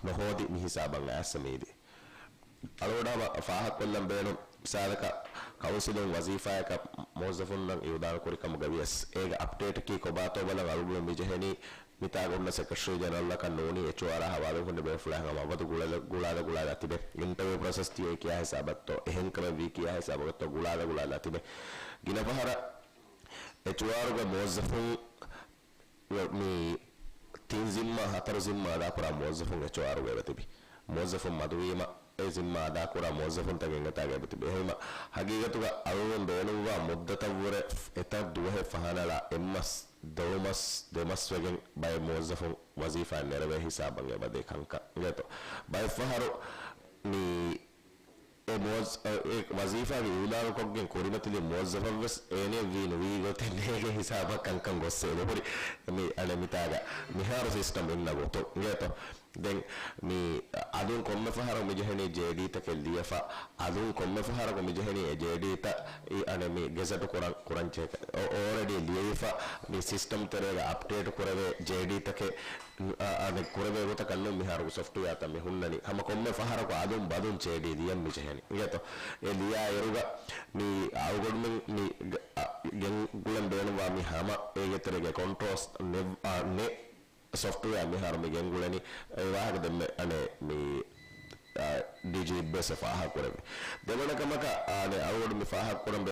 ނުހޯދި މި ހިސާބަށް އައިސް މީދި. އަޅުގަނޑަށް ހަމަ ފާހަގަކޮށްލަން ބޭނުން މިސާލަކަށް ކައުންސިލުން ވަޒީފާއަކަށް މުވައްޒަފުންނަށް އިއުލާނު ކުރި ކަމުގަ ވިޔަސް އޭގެ އަޕްޑޭޓަކީ ކޮބާތޯ ބަލަން އަޅުގަނޑު މިޖެހެނީ މިތާގަ ހުންނަ ސެކްރެޓަރީ ޖެނެރަލްއަކަށް ނޫނީ އެޗްއޯއާރާ ހަވާލު ހުންނަ ބޭފުޅާ ހަމަ އަބަދު ގުޅާލަ، ގުޅާލަ، ގުޅާލަ ތިބެ. އިންޓަވިއު ޕްރޮސެސް ދިޔައީ ކިޔާ ހިސާބަށްތޯ، އެހެން ކަމެއް ވީ ކިޔާ ހިސާބަކަށްތޯ ގުޅާލަ، ގުޅާލަ ތިބެ. ގިނަ ފަހަރަށް އެޗްއޯއާރުގެ މުވައްޒަފުން މި ތިން ޒިންމާ، ހަތަރު ޒިންމާ އަދާކުރާ މުވައްޒަފުން އެޗްއޯއާރުގަ އެބަތިބި. މުވައްޒަފުން މަދުވީމަ، އެ ޒިންމާ އަދާކުރާ މުވައްޒަފުންތަކެއް އެތާގަ އެބަތިބި. އެހެންވީމަ، ހަގީގަތުގަ އަޅުގަނޑު ބޭނުންވާ މުއްދަތަށްވުރެ އެތައް ދުވަހެއް ފަހަނަޅާ އެއްމަސް، ދޮޅުމަސް، ދެމަސްވެގެން ބައެއް މުވައްޒަފުން ވަޒީފާއެއް ނެރެވޭ ހިސާބަށް އެބަދޭ ކަންކަން އިނގޭތޯ. ބައެއްފަހަރު މި އެ މުވައްޒ-، އެ ވަޒީފާގެ އިއުލާނުކޮށްގެން ކުރިމަތިލި މުވައްޒަފަށްވެސް އޭނެއަށް ވީ ނުވީ ގޮތެއް ނޭނގޭ ހިސާބަށް ކަންކަން ގޮއްސަ އެބަހުރި. މި އަނެއް މިތާގަ މިހާރު ސިސްޓަމް އިންނަ ގޮތުން އިނގޭތޯ. ދެން މި އަލުން ކޮންމެ ފަހަރަކު މިޖެހެނީ ޖޭޑީތަކެއް ލިޔެފަ، އަލުން ކޮންމެ ފަހަރަކު މިޖެހެނީ އެ ޖޭޑީތައް އި އަނެއް މި ގެޒެޓު ކުރަން، ކުރަން ޗެކް އޯ-، އޯލްރެޑީ ލިޔެވިފަ، މި ސިސްޓަމް ތެރޭގަ އަޕްޑޭޓް ކުރެވޭ ޖޭޑީތަކެއް އަ-، އަނެއް ކުރެވޭ ގޮތަކަށް ނޫން މިހާރު ސޮފްޓްވެއާތައް މި ހުންނަނީ. ހަމަ ކޮންމެ ފަހަރަކު އަލުން ބަލުން ޖޭޑީ ލިޔަން މިޖެހެނީ. އިނގޭތޯ؟ އެ ލިޔާ އިރުގަ މި އަޅުގަނޑުމެން މި ގ-، އަ، ގެންގުޅެން ބޭނުންވާ މި ހަމަ އޭގެ ތެރޭގެ ކޮންޓްރޯލްސް ނެ-، އަ، ނެ ސޮފްޓްވެއާ މިހާރު މި ގެންގުޅެނީ. އެ ވާހަކަ ދެންމެ އަނެއް މި، އަ، ޑީޖީ އިއްބޭސް ފާހަގަކުރެއްވި. ދެވަނަ ކަމަކަށް އަނެއް އަޅުގަނޑު މި ފާހަގަކުރަން